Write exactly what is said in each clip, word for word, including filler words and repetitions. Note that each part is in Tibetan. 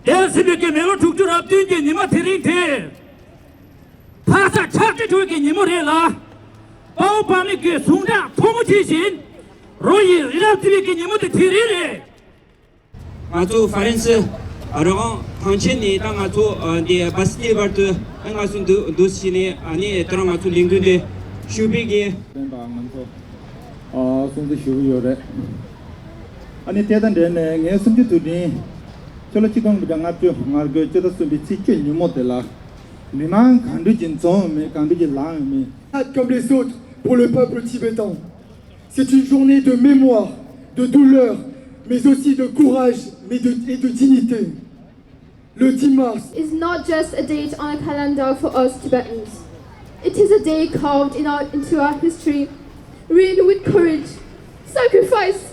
འདས་ཟིན་པའི་གི་མི་ལོ་དྲུག་ཅུ་རབ་བདུན་གྱི་ཉི་མ་དེ་རིང་དེ། འཕག་འཚག་ཆགས་ཏེ་འགྲོ་བའི་གི་ཉིན་མོ་རེད་ལ། དཔའ་བོ་དཔའ་མོའི་གི་ཟུངས་ཁྲག་ཕོ་མོ་ཆེ་བཞིན། རོ་ཡི་རི་རབ་བརྩིགས་པའི་གི་ཉིན་མོ་དེ་དེ་རིང་རེད། ང་ཚོ་ཧྥ་རན་སི་རི་ཀོན་ཐང་ཆེན་ནས་ད་ང་ཚོ་འདི་སྦ་སི་ཏི་བར་དུ་ང་ཚོ་འདུ་འདུ་བྱས་ནས་ཨ་ནི་དེ་རིང་ང་ཚོ་ལས་འགུལ་འདི་ཤུགས་སྤེལ་གྱི། སྟོན་པ་ང་ཚོ་སྲུང་བརྩི་ཞུ་གི་ཡོད་རེད། ཨ་ནི་དེ་དང་འབྲེལ་ནས་ངའི་གསུམ་བཅུ་དུས་དྲན་ཕྱི་ལོ་ཆིག་སྟོང་དགུ་བརྒྱ་ལྔ་བཅུ་ང་དགུ་ཕྱི་ཟླ་གསུམ་པའི་ཚེས་བཅུ་ཉིན་མོ་དེ་ལ་མི་མང་གང་འདྲ་ཅིག་འཛོམས་ཡོད་མེད། གང་འདྲ་ཅིག་ལངས་ཡོད་མེད། Comme les autres, pour le peuple tibétain. C'est une journée de mémoire, de douleur, mais aussi de courage, mais de, et de dignité. Le dix mars is not just a date on a calendar for us Tibetans. It is a day carved in our, into our history, written with courage, sacrifice,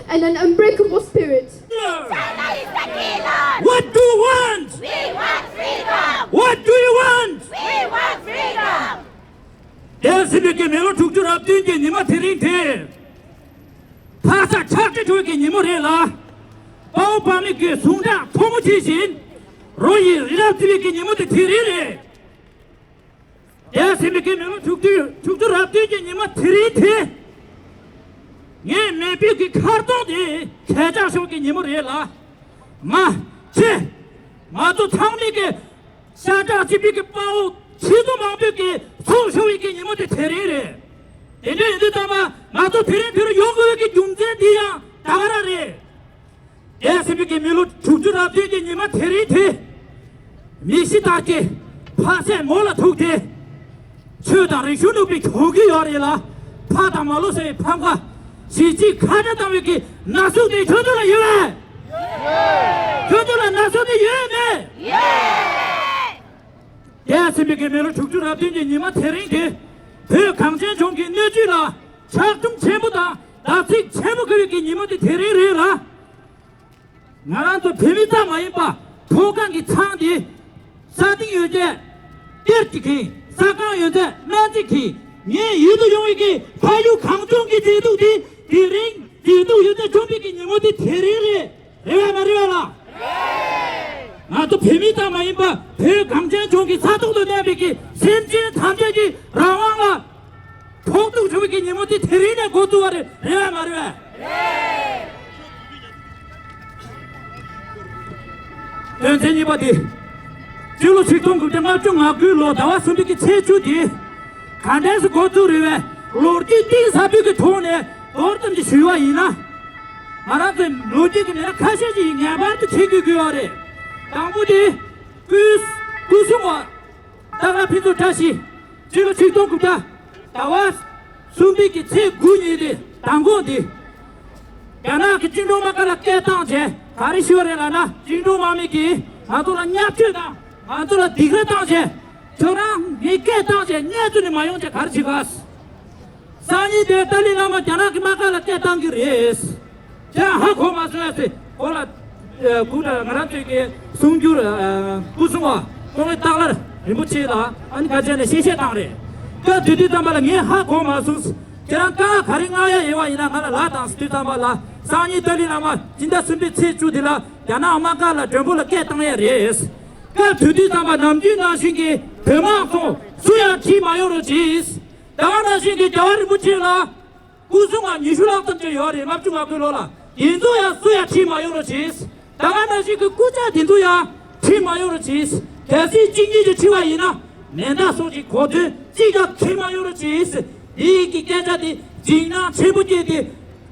and an unbreakable spirit. What do you want? We want freedom. What do you want? We want freedom. འདས་ཟིན་པའི་གི་མི་ལོ་དྲུག་ཅུ་རབ་བདུན་གྱི་ཉི་མ་དེ་རིང་དེ། འཕག་འཚག་ཆགས་ཏེ་འགྲོ་བའི་གི་ཉིན་མོ་རེད་ལ། དཔའ་བོ་དཔའ་མོའི་གི་ཟུངས་ཁྲག་ཕོ་མོ་ཆེ་བཞིན། རོ་ཡི་རི་རབ་བརྩིགས་པའི་གི་ཉིན་མོ་དེ་དེ་རིང་རེད། འདས་ཟིན་པའི་གི་མི་ལོ་དྲུག་ཅུ་དྲུག་ཅུ་རབ་བདུན་གྱི་ཉི་མ་དེ་རིང་དེ། ངའི་མེས་པོའི་གི་མཁར་རྫོང་དེ་གས་ཆག་ཤོར་གི་ཉིན་མོ་རེད་ལ། མ། ཁྱེད། ང་ཚོ་ཚང་མས་ཀྱི་ཤ་ཁྲག་གཅིག་པའི་གི་དཔའ་བོ་ཆེ་ཚོ་མང་པོའི་གི་ཚོགས་ཤོར་བའི་གི་ཉིན་མོ་དེ་དེ་རིང་རེད། དེ་འདྲ་ཡིན་དུས་ཙམ་པ་ང་ཚོ་དེ་རིང་དེ་རུ་ཡོང་དགོས་པའི་གི་རྒྱུ་མཚན་འདི་ཡང་ད་ག་རང་རེད། འདས་ཟིན་པའི་གི་མི་ལོ་དྲུག་ཅུ་རབ་བདུན་གྱི་ཉི་མ་དེ་རིང་དེ། མི་ཤི་རྟ་སྐྱེས། ཕ་སྲས་མོ་ལ་ཐུག་སྟེ། ཆོས་དང་རིག་གཞུང་ནུབ་པའི་གྱོང་གུད་ཡོད་རེད་ལ། ཕ་དང་མ་ལོ་ཟེར་བའི་ཕམ་ཁ། གཞིས་བྱེས་ཁ་བྲལ་བཏང་བའི་གི་ན་ཟུག་དེ་ཁྱོད་ཚོ་ལ་ཡོད་པས། ཁྱོད་ཚོ་ལ་ན་ཟུག་དེ་ཡོད་མེད། འདས་ཟིན་པའི་གི་མི་ལོ་དྲུག་ཅུ་རབ་བདུན་གྱི་ཉི་མ་དེ་རིང་དེ། བོད་གངས་ཅན་ལྗོངས་ཀྱི་སྣོད་བཅུད་ལ་ཆག་གྲུམ་ཆེན་པོ་དང་བརྡབ་གསིག་ཆེན་པོ་བཀལ་བའི་གི་ཉིན་མོ་དེ་དེ་རིང་རེད་ལ། ང་རང་ཚོ་བོད་མི་ཙམ་མ་ཡིན་པ། མཐོ་སྒང་གི་ཚང་དེ། ས་སྟེང་ཡོད་ཚད་གཏེར་གྱིས་ཁེངས། ས་སྒང་ཡོད་ཚད་སྨན་རྩིས་ཁེངས། ངའི་ཡུལ་དུ་ཡོང་བའི་གི་ཕ་ཡུལ་གངས་ལྗོངས་ཀྱི་མཛེས་སྡུག་དེ་དེ་རིང་མཛེས་སྡུག་ཡོད་ཚད་བཅོམ་པའི་གི་ཉིན་མོ་དེ་དེ་རིང་རེད། རེད་བས་མ་རེད་བས་ལ། ང་ཚོ་བོད་མི་ཙམ་མ་ཡིན་པ། བོད་གངས་ཅན་ལྗོངས་ཀྱི་ས་ཐོག་ཏུ་གནས་པའི་གི་སེམས་ཅན་ཐམས་ཅད་ཀྱི་རང་དབང་ལ། ཕོག་ཐུག་བྱུང་བའི་གི་ཉིན་མོ་དེ་དེ་རིང་ནས་འགོ་བཙུགས་པ་རེད། རེད་བས་མ་རེད་བས། དོན་ཚན་གཉིས་པ་དེ། སྤྱི་ལོ་ཆིག་སྟོང་དགུ་བརྒྱ་ལྔ་བཅུ་ང་དགུའི་ལོ་ཟླ་བ་གསུམ་པའི་གི་ཚེས་བཅུ་དེ། ག་འདྲས་སུ་འགོ་བཙུགས་རེད་བས། ལོ་རྒྱུས་གཏིང་ཟབ་པོའི་གི་ཐོག་ནས་མདོར་ཙམ་ཞིག་ཞུས་པ་ཡིན་ན། ང་རང་ཚོའི་ལོ་རྒྱུས་ཀྱི་མི་སྣ་ཁ་ཤས་ཤིག་ངེས་པར་དུ་མཁྱེན་དགོས་ཀྱི་ཡོད་རེད། དང་པོ་དེ། སྐུ་སྐུ་སྲུང་བ། སྟག་ལྷ་ཕུན་ཚོགས་བཀྲ་ཤིས། སྤྱི་ལོ་ཆིག་སྟོང་དགུ་བརྒྱ། ཟླ་བ་གསུམ་པའི་གི་ཚེས་དགུ་ཉིན་དེ་མདང་དགོང་དེ། རྒྱ་ནག་གི་བཅིངས་འགྲོལ་དམག་སྒར་ལ་སྐད་བཏང་རྗེས་ག་རེ་ཞུས་པ་རེད་ལབ་ན། བཅིངས་འགྲོལ་དམག་མི་གིས་ང་ཚོ་ལ་བརྙས་བཅོས་དང་ང་ཚོ་ལ་སྡིགས་ར་བཏང་རྗེས། ཁྱོད་རང་ངས་སྐད་བཏང་རྗེས་བརྙས་བཅོས་ནས་མ་ཡོང་ཅེས་ག་རེ་བྱེད་ག་སང་ཉིན་དེར་ཏཱ་ལའི་བླ་མ་རྒྱ་ནག་གི་དམག་སྒར་ལ་སྐད་བཏང་གི་རེད། དེ་ཧ་གོ་མ་སོང་ཡ་ཟེར། གོ་ལ། ཨ། སྐུ་དྲག་ང་རང་ཚོའི་གི་གསུང་སྒྱུར། ཨ། སྐུ་སྲུང་བ་ཀོང་ལེ་སྟག་ལྷ་རིན་པོ་ཆེ་ལ་ཨ་ནི་ཁ་ཆེ་ནས་གཤེ་གཤེ་བཏང་རེད། སྐབས་དེ་དུས་ཙམ་པ་ལ་ངས་ཧ་གོ་མ་སོང་། ཁྱེད་རང་དཀའ་ངལ་ག་རེ་མངགས་ཡ་ཡོད་པ་ཡིན་ན་ང་ལ་ལབ་དང་ཟེར་དུས་ཙམ་པ་ལ། སང་ཉིན་ཏཱ་ལའི་བླ་མ་སྤྱི་ཟླ་གསུམ་པའི་ཚེས་བཅུ་དེ་ལ་རྒྱ་ནག་དམག་སྒར་ལ་མགྲོན་པོ་ལ་སྐད་བཏང་ཡ་རེད། སྐབས་དེ་དུས་ཙམ་པ་ནམ་རྒྱུན་ནང་བཞིན་གྱི་བོད་དམག་ཚོ་སུ་ཡང་ཁྲིད་མ་ཡོང་རོགས་གྱིས། ད་ག་ནང་བཞིན་གྱི་རྒྱལ་བ་རིན་པོ་ཆེ་ལ། སྐུ་སྲུང་བ་ཉི་ཤུ་ལྷག་ཙམ་ཅིག་ཡོད་རེད། ལྔ་བཅུ་ང་དགུའི་ལོ་ལ། དེ་ཚོ་ཡང་སུ་ཡང་ཁྲིད་མ་ཡོང་རོགས་བྱེད། ད་ག་ནང་བཞིན་གྱི་སྐུ་ཕྱྭ་དེ་ཚོ་ཡང་ཁྲིད་མ་ཡོང་རོགས་བྱེད། གལ་སྲིད་གཅིག་གཉིས་ཀྱིས་ཁྲིད་པ་ཡིན་ན། མེ་མདའ་སོགས་ཀྱི་གོ་མཚོན་གཅིག་ཀྱང་ཁྲིད་མ་ཡོང་རོགས་བྱེད། འདི་ཡི་གི་སྐད་ཆ་དེ་འཇིགས་སྣང་ཆེན་པོ་སྐྱེས་ཏེ།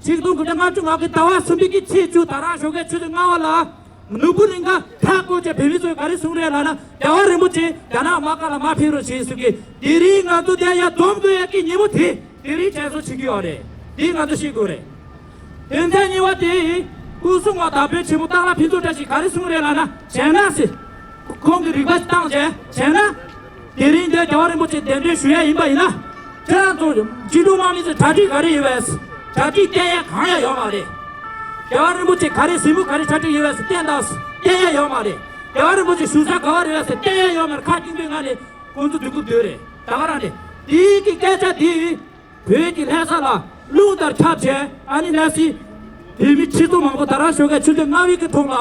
ཆིག་སྟོང་དགུ་བརྒྱ་ལྔ་བཅུ་ང་དགུའི་ཟླ་བ་གསུམ་པའི་གི་ཚེས་བཅུ་ད་རང་ཞོགས་ཀས་ཆུ་ཚོད་ལྔ་པ་ལ། ནོར་བུ་གླིང་ཁ་མཐའ་བསྐོར་བྱས་བོད་མི་ཚོས་ག་རེ་གསུངས་རེད་ལབ་ན། རྒྱལ་བ་རིན་པོ་ཆེ་རྒྱ་ནག་དམག་སྒར་ལ་མ་ཕེབས་རོགས་བྱེད་ཟེར་གི། དེ་རིང་ང་ཚོ་དེ་ཡར་འཛོམས་དགོས་ཡ་གི་ཉིན་མོ་དེ་དེ་རིང་དྲན་གསོ་བྱེད་ཀྱི་ཡོད་རེད། དེ་ང་ཚོ་ཤེས་དགོས་རེད། དོན་ཚན་གཉིས་པ་དེ། སྐུ་སྲུང་བ་དར་དཔོན་ཆེན་པོ་སྟག་ལྷ་ཕུན་ཚོགས་བཀྲ་ཤིས་ག་རེ་གསུངས་རེད་ལབ་ན། བྱས་ན་ཟེར། ཁོང་གིས་རིག་པ་བཏང་བྱས་བྱས་ན། དེ་རིང་འདིར་རྒྱལ་བ་རིན་པོ་ཆེ་གདན་འདྲེན་ཞུ་ཡ་ཡིན་པ་ཡིན་ན། ཁྱེད་རང་ཚོ་བཅིངས་འགྲོལ་དམག་མི་ཚོས་གྲ་སྒྲིག་ག་རེ་ཡོད་པས། གྲ་སྒྲིག་བསྟན་ཡ་གང་ཡང་ཡོད་མ་རེད། རྒྱལ་བ་རིན་པོ་ཆེ་ག་རེ་གཟིགས་མོ་ག་རེ་གྲ་སྒྲིག་ཡོད་པས་བསྟན་དང་བསྟན་ཡ་ཡོད་མ་རེད། རྒྱལ་བ་རིན་པོ་ཆེ་བཞུགས་ས་ག་བ་རེད་པས་བསྟན་ཡ་ཡོད་མ་རེད། ཁ་སྐྱེངས་པའི་ངང་ནས་ཁོང་ཚོ་འདུག་གི་འདུག་རེད། ད་ག་རང་རེད། དེའི་གི་སྐད་ཆ་དེ། བོད་ཀྱི་ལྷ་ས་ལ་རླུང་ལྟར་ཁྱབ་བྱས། ཨ་ནི་ལྷ་སའི་བོད་མི་ཁྲི་ཚོ་མང་པོ་ད་རང་ཞོགས་ཀས་ཆུ་ཚོད་ལྔ་པའི་གི་ཐོག་ལ།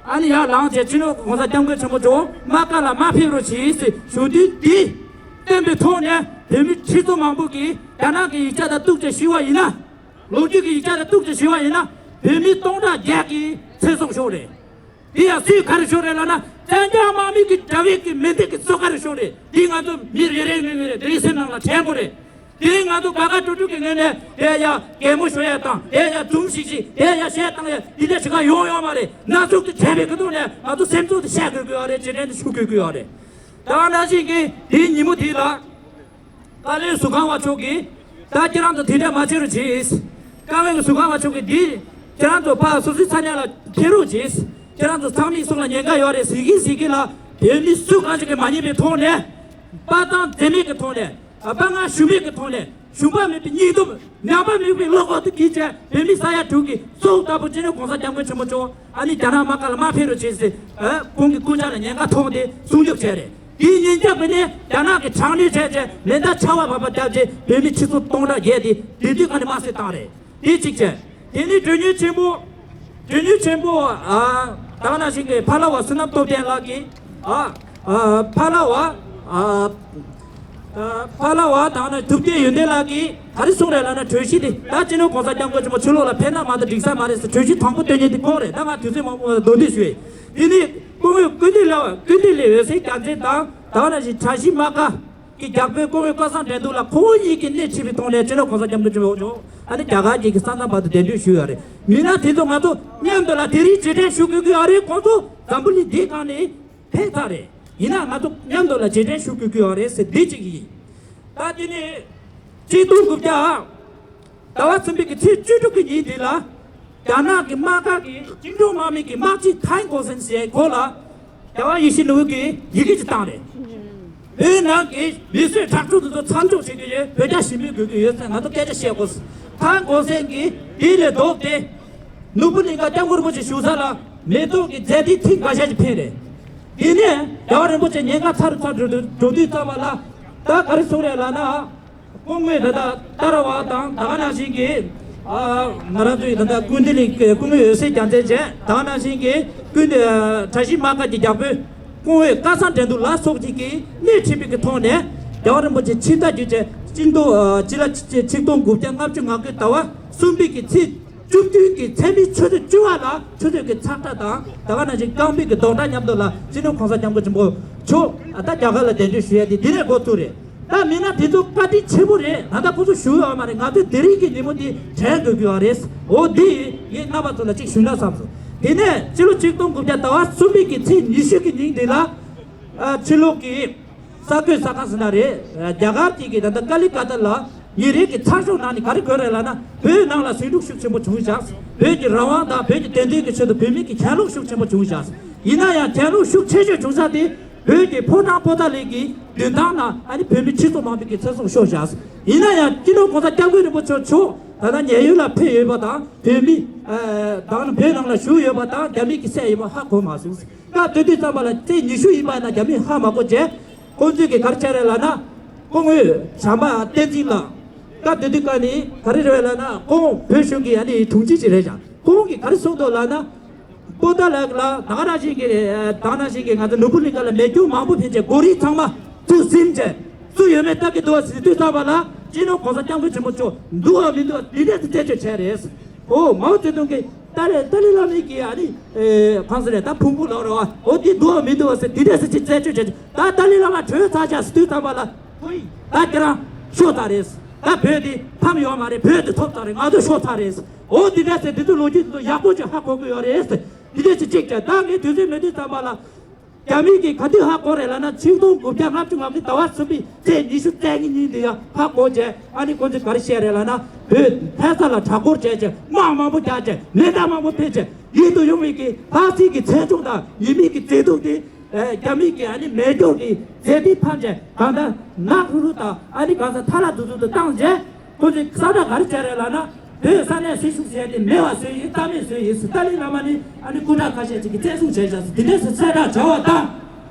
ཨ་ནི་ཡར་ལངས་བྱས་སྤྱི་ནོར་༸གོང་ས་༸སྐྱབས་མགོན་ཆེན་པོ་མཆོག་དམག་སྒར་ལ་མ་ཕེབས་རོགས་གྱིས་ཞེས་ཞུ་དུས་འདི་བཏོན་པའི་ཐོག་ནས་བོད་མི་ཁྲི་ཚོ་མང་པོ་གིས་རྒྱ་ནག་གི་ཡིག་ཆ་དང་གཏུག་བྱས་ཞུས་པ་ཡིན་ན། ལོ་རྒྱུས་ཀྱི་ཡིག་ཆ་དང་གཏུག་བྱས་ཞུས་པ་ཡིན་ན། བོད་མི་སྟོང་ཕྲག་བརྒྱད་ཀྱི་ཚེ་སྲོག་ཤོར་རེད། དེ་ཡང་སུས་ག་རེ་ཤོར་རེད་ལབ་ན། བཙན་རྒྱལ་དམག་མི་གི་དགྲ་བོའི་གི་མེ་མདའ་གི་སོ་ག་རེ་ཤོར་རེད། འདི་ང་ཚོ་མི་རེ་རེ་ངོས་ངོས་རེ་དེ་རིང་སེམས་ནང་ལ་དྲན་དགོས་རེད། དེ་རིང་ང་ཚོ་དགའ་དགའ་སྤྲོ་སྤྲོ་གི་ངོས་ནས་དེ་ཡང་གད་མོ་ཤོར་ཡ་དང་དེ་ཡང་འཛུམ་ཤིག་ཤིག་དེ་ཡང་གཞས་བཏང་ཡ་འདི་འདྲ་ཞིག་གང་ཡོང་ཡོད་མ་རེད། སྣ་ཚོགས་དེ་དྲན་པའི་གི་ཐོག་ནས་ང་ཚོ་སེམས་ཚོར་དེ་བཤད་དགོས་ཀྱི་ཡོད་རེད། རྗེས་དྲན་དེ་ཞུ་དགོས་ཀྱི་ཡོད་རེད། ད་ག་ནང་བཞིན་གྱི་དེའི་ཉིན་མོ་དེ་ལ། བཀའ་བློན་ཟུར་ཁང་བ་མཆོག་གིས་ད་ཁྱེད་རང་ཚོ་དེ་འདྲ་མ་བྱེད་རོགས་གྱིས། བཀའ་བློན་གྱི་ཟུར་ཁང་བ་མཆོག་གིས་འདི་ཁྱེད་རང་ཚོ་ཕར་སོ་སོའི་ས་གནས་ལ་ཁྱེར་རོགས་གྱིས། ཁྱེད་རང་ཚོ་ཚང་མའི་སྲོག་ལ་ཉེན་ཁ་ཡོད་རེད་ཟེར་གྱིན་ཟེར་གྱིན་ལ། བོད་མི་སུ་གང་ཞིག་གིས་མ་ཉན་པའི་ཐོག་ནས་དཔའ་གཏམ་འཛེམ་མེད་ཀྱི་ཐོག་ནས། དཔའ་ངར་ཞུམ་མེད་ཀྱི་ཐོག་ནས། ཞུམ་པ་མེད་པའི་སྙིང་སྟོབས། ཉམས་པ་མེད་པའི་བློ་ཁོག་ཏུ་གྱིས་བྱས་བོད་མི་ས་ཡ་དྲུག་གི་སྲོག་ལྟ་བུ་སྤྱི་ནོར་༸གོང་ས་༸སྐྱབས་མགོན་ཆེན་པོ་མཆོག་ཨ་ནི་རྒྱ་ནག་དམག་སྒར་ལ་མ་ཕེབས་རོགས་བྱེད་ཟེར། ཨ། ཁོང་གི་སྐུ་ཕྱྭ་ལ་ཉེན་ཁ་ཐོགས་ཏེ་སྲུང་སྐྱོབ་བྱས་རེད། དེའི་ཉིན་རྒྱབ་ཀྱི་ནས་རྒྱ་ནག་གི་དྲག་གནོན་བྱས་བྱས་མེ་མདའ་ཆར་པ་བབས་པ་བརྒྱབ་རྗེས་བོད་མི་ཁྲི་ཚོ་སྟོང་ཕྲག་བརྒལ་ཏེ་དེ་དུས་ཁ་ནས་དམར་གསོད་བཏང་རེད། དེ་གཅིག་བྱས། དེ་ནས་མགྲོན་གཉེར་ཆེན་པོ། མགྲོན་གཉེར་ཆེན་པོ། ཨ། ད་ག་ནང་བཞིན་གྱི་ཕ་ལ་བ་བསོད་ནམས་སྟོབས་ལྡན་ལགས་ཀྱིས། ཨ། ཨ། ཕ་ལ་བ། ཨ། ཨ། ཕ་ལ་བ་དང་ནི་ཐུབ་བསྟན་ཡོན་ཏན་ལགས་ཀྱིས་ག་རེ་གསུངས་རེད་ལབ་ན། གྲོས་གཞི་དེ་ད་སྤྱི་ནོར་༸གོང་ས་༸སྐྱབས་མགོན་ཆེན་པོ་ཕྱི་ལོགས་ལ་ཕེབས་ན་མ་གཏོགས་འགྲིག་ས་མ་རེད་ཟེར་གྲོས་གཞི་དང་པོ་བཏོན་མཁན་དེ་ཁོང་རེད། ད་ང་དུས་ཚོད་མང་པོ་མདོར་བསྡུས་ཞུ་ཡིན། དེ་ནས་སྐུ་ངོ་ཀུན་བདེ་ལགས། ཀུན་བདེ་ལགས་འོད་ཟེར་རྒྱལ་མཚན་དང་ད་ག་ནང་བཞིན་གྲྭ་བཞི་དམག་སྒར་གྱི་རྒྱལ་པོའི་སྐུ་ངོ་སྐལ་བཟང་དོན་གྲུབ་ལགས་ཁོང་གཉིས་ཀྱིས་སྣེ་ཁྲིད་པའི་ཐོག་ནས་སྤྱི་ནོར་༸གོང་ས་༸སྐྱབས་མགོན་ཆེན་པོ་མཆོག་ཨ་ནི་རྒྱ་གར་གྱི་ས་མཚམས་བར་དུ་གདན་འདྲེན་ཞུས་ཡོད་རེད། མིན་ན་དེ་ཚོ་ང་ཚོ་མཉམ་དུ་ལ་དེ་རིང་རྗེས་དྲན་ཞུ་དགོས་ཀྱི་ཡོད་རེད། ཁོང་ཚོ་འཛམ་བུ་གླིང་འདིའི་སྒང་ནས་ཕེབས་ཚར་རེད། ཡིན་ན་ང་ཚོ་མཉམ་དུ་ལ་རྗེས་དྲན་ཞུ་དགོས་ཀྱི་ཡོད་རེད་ཟེར་འདི་གཅིག་ཡིན། ད་དེ་ནས་ཆིག་སྟོང་དགུ་བརྒྱ་ཟླ་བ་གསུམ་པའི་གི་ཚེས་བཅུ་དྲུག་གི་ཉིན་དེ་ལ། རྒྱ་ནག་གི་དམག་སྒར་གྱི་བཅིངས་འགྲོལ་དམག་མི་གི་དམག་སྤྱི་ཐན་གོ་སན་ཟེར་ཁོ་ལ་རྒྱལ་བ་ཡིད་བཞིན་ནོར་བུ་གིས་ཡི་གེ་ཅིག་བཏང་རེད། བོད་ནང་གི་མི་གསོད་ཁྲག་སྦྱོར་དེ་ཚོ་མཚམས་འཇོག་བྱེད་ཀྱི་ཡོད། བོད་རྒྱ་ཞི་མོལ་དགོས་ཀྱི་ཡོད་ཟེར་ང་ཚོ་སྐད་ཆ་བཤད་དགོས། ཐན་གོ་སན་གྱིས་དེ་ལས་ལྡོག་སྟེ། ནོར་བུ་གླིང་ག་སྐྱབས་མགོན་རིན་པོ་ཆེ་བཞུགས་ས་ལ་མེ་ཏོག་གི་མཛད་རྗེས་ཐེངས་འགའ་ཤས་ཀྱིས་ཕེབས་རེད། དེ་ནས་རྒྱལ་བ་རིན་པོ་ཆེ་ཉེན་ཁ་ཚ་རུ་ཚ་རུ་འགྲོ་དུས་ཙམ་པ་ལ་ད་ག་རེ་གསུངས་རེད་ལབ་ན། སྐུ་ངོ་ད་ལྟ་ཏཱ་ར་བ་དང་ད་ག་ནང་བཞིན་གྱི། ཨ། ང་རང་ཚོའི་ད་ལྟ་སྐུ་མདུན་ལ་སྐུ་ངོ་འོད་ཟེར་རྒྱལ་མཚན་བཅས་ད་ག་ནང་བཞིན་གྱི་སྐུ་མདུན་གྲྭ་བཞི་དམག་སྒར་གྱི་རྒྱལ་པོའི་སྐུ་ངོ་སྐལ་བཟང་དོན་གྲུབ་ལགས་སོགས་ཀྱིས་སྣེ་ཁྲིད་པའི་གི་ཐོག་ནས་རྒྱལ་བ་རིན་པོ་ཆེ་ཕྱི་ཟླ་བརྒྱད་ཀྱི་སྤྱི་ཟླ་སྤྱི་ལ་ཆིག་སྟོང་དགུ་བརྒྱ་ལྔ་བཅུ་ང་དགུ་ཟླ་བ་གསུམ་པའི་གི་ཚེས་བཅུ་བདུན་གྱི་ཚེས་མའི་ཆུ་ཚོད་བཅུ་པ་ལ་ཆུ་ཚོད་ཀྱི་ཚག་སྒྲ་དང་ད་ག་ནང་བཞིན་རྐང་པའི་གི་རྡོག་སྒྲ་མཉམ་དུ་ལ་སྤྱི་ནོར་༸གོང་ས་༸སྐྱབས་མགོན་ཆེན་པོ་མཆོག་ད་རྒྱ་གར་ལ་གདན་འདྲེན་ཞུ་ཡ་དེ་དེ་ནས་འགོ་བཙུགས་རེད། ད་མིན་ན་དེ་ཚོ་བཀའ་དྲིན་ཆེན་པོ་རེད། ད་ལྟ་ཁོ་ཚོ་ཞུ་ཡོད་མ་རེད། ང་ཚོས་དེ་རིང་གི་ཉིན་མོ་འདི་དྲན་དགོས་ཀྱི་ཡོད་རེད། འོ་འདི་ངས་རྣམ་པ་ཚོ་ལ་ཅིག་ཞུས་ན་བསམ་སོང་། དེ་ནས་སྤྱི་ལོ་ཆིག་སྟོང་དགུ་བརྒྱ་ཟླ་བ་གསུམ་པའི་གི་ཚེས་ཉི་ཤུ་གི་ཉིན་འདི་ལ། ཨ། ཕྱི་ལོགས་ཀྱི་གསར་འགོད་གསར་ཁང་ཟེར་ན་རེད། རྒྱ་གར་གྱི་གི་ད་ལྟ་ཀ་ལི་ཀ་ཏ་ལ་ཉིན་རེ་གི་ཚགས་ཤོག་ནང་ནས་ག་རེ་འགོད་རེད་ལབ་ན། བོད་ནང་ལ་ཟིང་འཁྲུག་ཤུགས་ཆེན་པོ་བྱུང་བཞག་བོད་ཀྱི་རང་དབང་དང་བོད་ཀྱི་བདེན་དོན་གྱི་ཆེད་དུ་བོད་མི་གི་གྱེན་ལོག་ཤུགས་ཆེན་པོ་བྱུང་བཞག་ཡིན་ན་ཡང་གྱེན་ལོག་ཤུགས་ཆེ་ཤོས་བྱུང་ས་དེ་བོད་ཀྱི་ཕོ་བྲང་པོ་ཏཱ་ལའི་གི་མདུན་ཐང་ནང་ཨ་ནི་བོད་མི་ཁྲི་ཚོ་མང་པོ་གི་ཚེ་སྲོག་ཤོར་བཞག་ཡིན་ན་ཡང་སྤྱི་ནོར་༸གོང་ས་༸སྐྱབས་མགོན་རིན་པོ་ཆེ་མཆོག་ད་ལྟ་ཉེན་གཡོལ་ལ་ཕེབས་ཡོད་པ་དང་བོད་མི་ཨ་དང་བོད་ནང་ལ་བཞུགས་ཡོད་པ་དང་རྒྱ་མི་གིས་བསད་ཡོད་པ་ཧ་གོ་མ་སོང་། སྐབས་དེ་དུས་ཙམ་པ་ལ་ཚེས་ཉི་ཤུ་ཡིན་པ་ཡིན་ན་རྒྱ་མིས་ཧ་མ་གོ་བྱས། ཁོང་ཚོས་ཀྱིས་ག་རེ་བྱས་རེད་ལབ་ན། སྐུ་ངོ་བྱམས་པ་བསྟན་འཛིན་ལགས། སྐབས་དེ་དུས་སྐབས་ནི་ག་རེ་རེད་ལབ་ན་ཁོང་བོད་གཞུང་གི་ཨ་ནི་དྲུང་ཆེ་ཅིག་རེད་ཀྱང་ཁོང་གིས་ག་རེ་གསུངས་འདུག་ལབ་ན། པོ་ཏཱ་ལ་ལ་ད་ག་ནང་བཞིན་གྱི་ད་ག་ནང་བཞིན་གྱི་ང་ཚོ་ནོར་བུ་གླིང་ག་ལ་མེ་སྒྱོགས་མང་པོ་ཕེབས་བྱས་སྒོ་རིགས་ཚང་མ་ཚུར་ཟིན་བྱས་སུ་ཡོད་མེད་ལྟ་གི་འདུག་བ་ཟེར་དུས་ཙམ་པ་ལ་སྤྱི་ནོར་༸གོང་ས་༸སྐྱབས་མགོན་ཆེན་པོ་མཆོག་འདུག་བ་མི་འདུག་བ་འདི་འདྲས་སུ་རྩད་གཅོད་བྱས་རེད། ཨོ་མའོ་ཙེ་ཏུང་གིས་ཏཱ་ལའི་ཏཱ་ལའི་བླ་མའི་གི་ཨ་ནི་ཨེ་གང་ཟེར་རེད་ད་ཕུང་པོ་ལབ་རེད་བ། ཨོ་འདི་འདུག་བ་མི་འདུག་བ་ཟེར་འདི་འདྲས་སུ་ཅིག་རྩད་གཅོད་བྱས། ད་ཏཱ་ལའི་བླ་མ་བྲོས་ཚར་ཅག་ཟེར་དུས་ཙམ་པ་ལ་ཨོ་ཡི་ད་ཁྱེད་རང་ཤོར་ཚར་རེད། ད་བོད་འདི་ཕམ་ཡོད་མ་རེད། བོད་འདི་ཐོབ་ཚར་རེད། ང་ཚོ་ཤོར་ཚར་རེད། ཨོ་འདི་འདྲས་ཟེར་འདི་ཚོ་ལོ་རྒྱུས་འདི་ཚོ་ཡག་པོ་ཅིག་ཧ་གོ་གི་ཡོད་རེད། འདི་འདྲས་ཅིག་ཅིག་བྱས་ད་ངས་དུས་ཚོད་མེད་དུས་ཙམ་པ་ལ། རྒྱ་མི་གིས་ག་དུས་ཧ་གོ་རེད་ལབ་ན་ཆིག་སྟོང་དགུ་བརྒྱ་ལྔ་བཅུ་ང་དགུ་ཟླ་བ་གསུམ་པའི་ཚེས་ཉི་ཤུ་རྩ་གཉིས་ཉིན་དེ་ཡང་ཧ་གོ་བྱས་ཨ་ནི་ཁོང་ཚོས་ག་རེ་བཤད་རེད་ལབ་ན་བོད་ལྷ་ས་ལ་གྲྭ་སྐོར་བྱས་བྱས་དམག་མང་པོ་རྒྱག་བྱས་མེ་མདའ་མང་པོ་ཕེབས་བྱས་ཡིད་དུ་འོང་བའི་གི་ལྷ་སའི་གི་མཚན་མཆོག་དང་ཉི་མའི་གི་མཛེས་སྡུག་དེ་རྒྱ་མི་གི་ཨ་ནི་མེ་སྒྱོགས་ཀྱི་རྫས་དེ་ཕམ་བྱས་གང་ལྟར་ནག་ཧྲུལ་ཧྲུལ་དང་ཨ་ནི་གང་ས་ཐ་ལ་རྡུག་རྡུག་ཏུ་བཏང་བྱས། ཁོ་ཚོས་གསལ་བསྒྲགས་ག་རེ་བྱས་རེད་ལབ་ན། བོད་ས་གནས་སྲིད་གཞུང་ཟེར་ཏེ་མེད་པ་བཟོས་ཡིན། རྩ་མེད་བཟོས་ཡིན་ཟེར་ཏཱ་ལའི་བླ་མ་ནི་ཨ་ནི་སྐུ་དྲག་ཁ་ཤས་ཅིག་གིས་བཙན་བཟུང་བྱས་བཞག་ཟེར་དེ་འདྲས་སུ་གསལ་བསྒྲགས་བྱས་པ་དང་།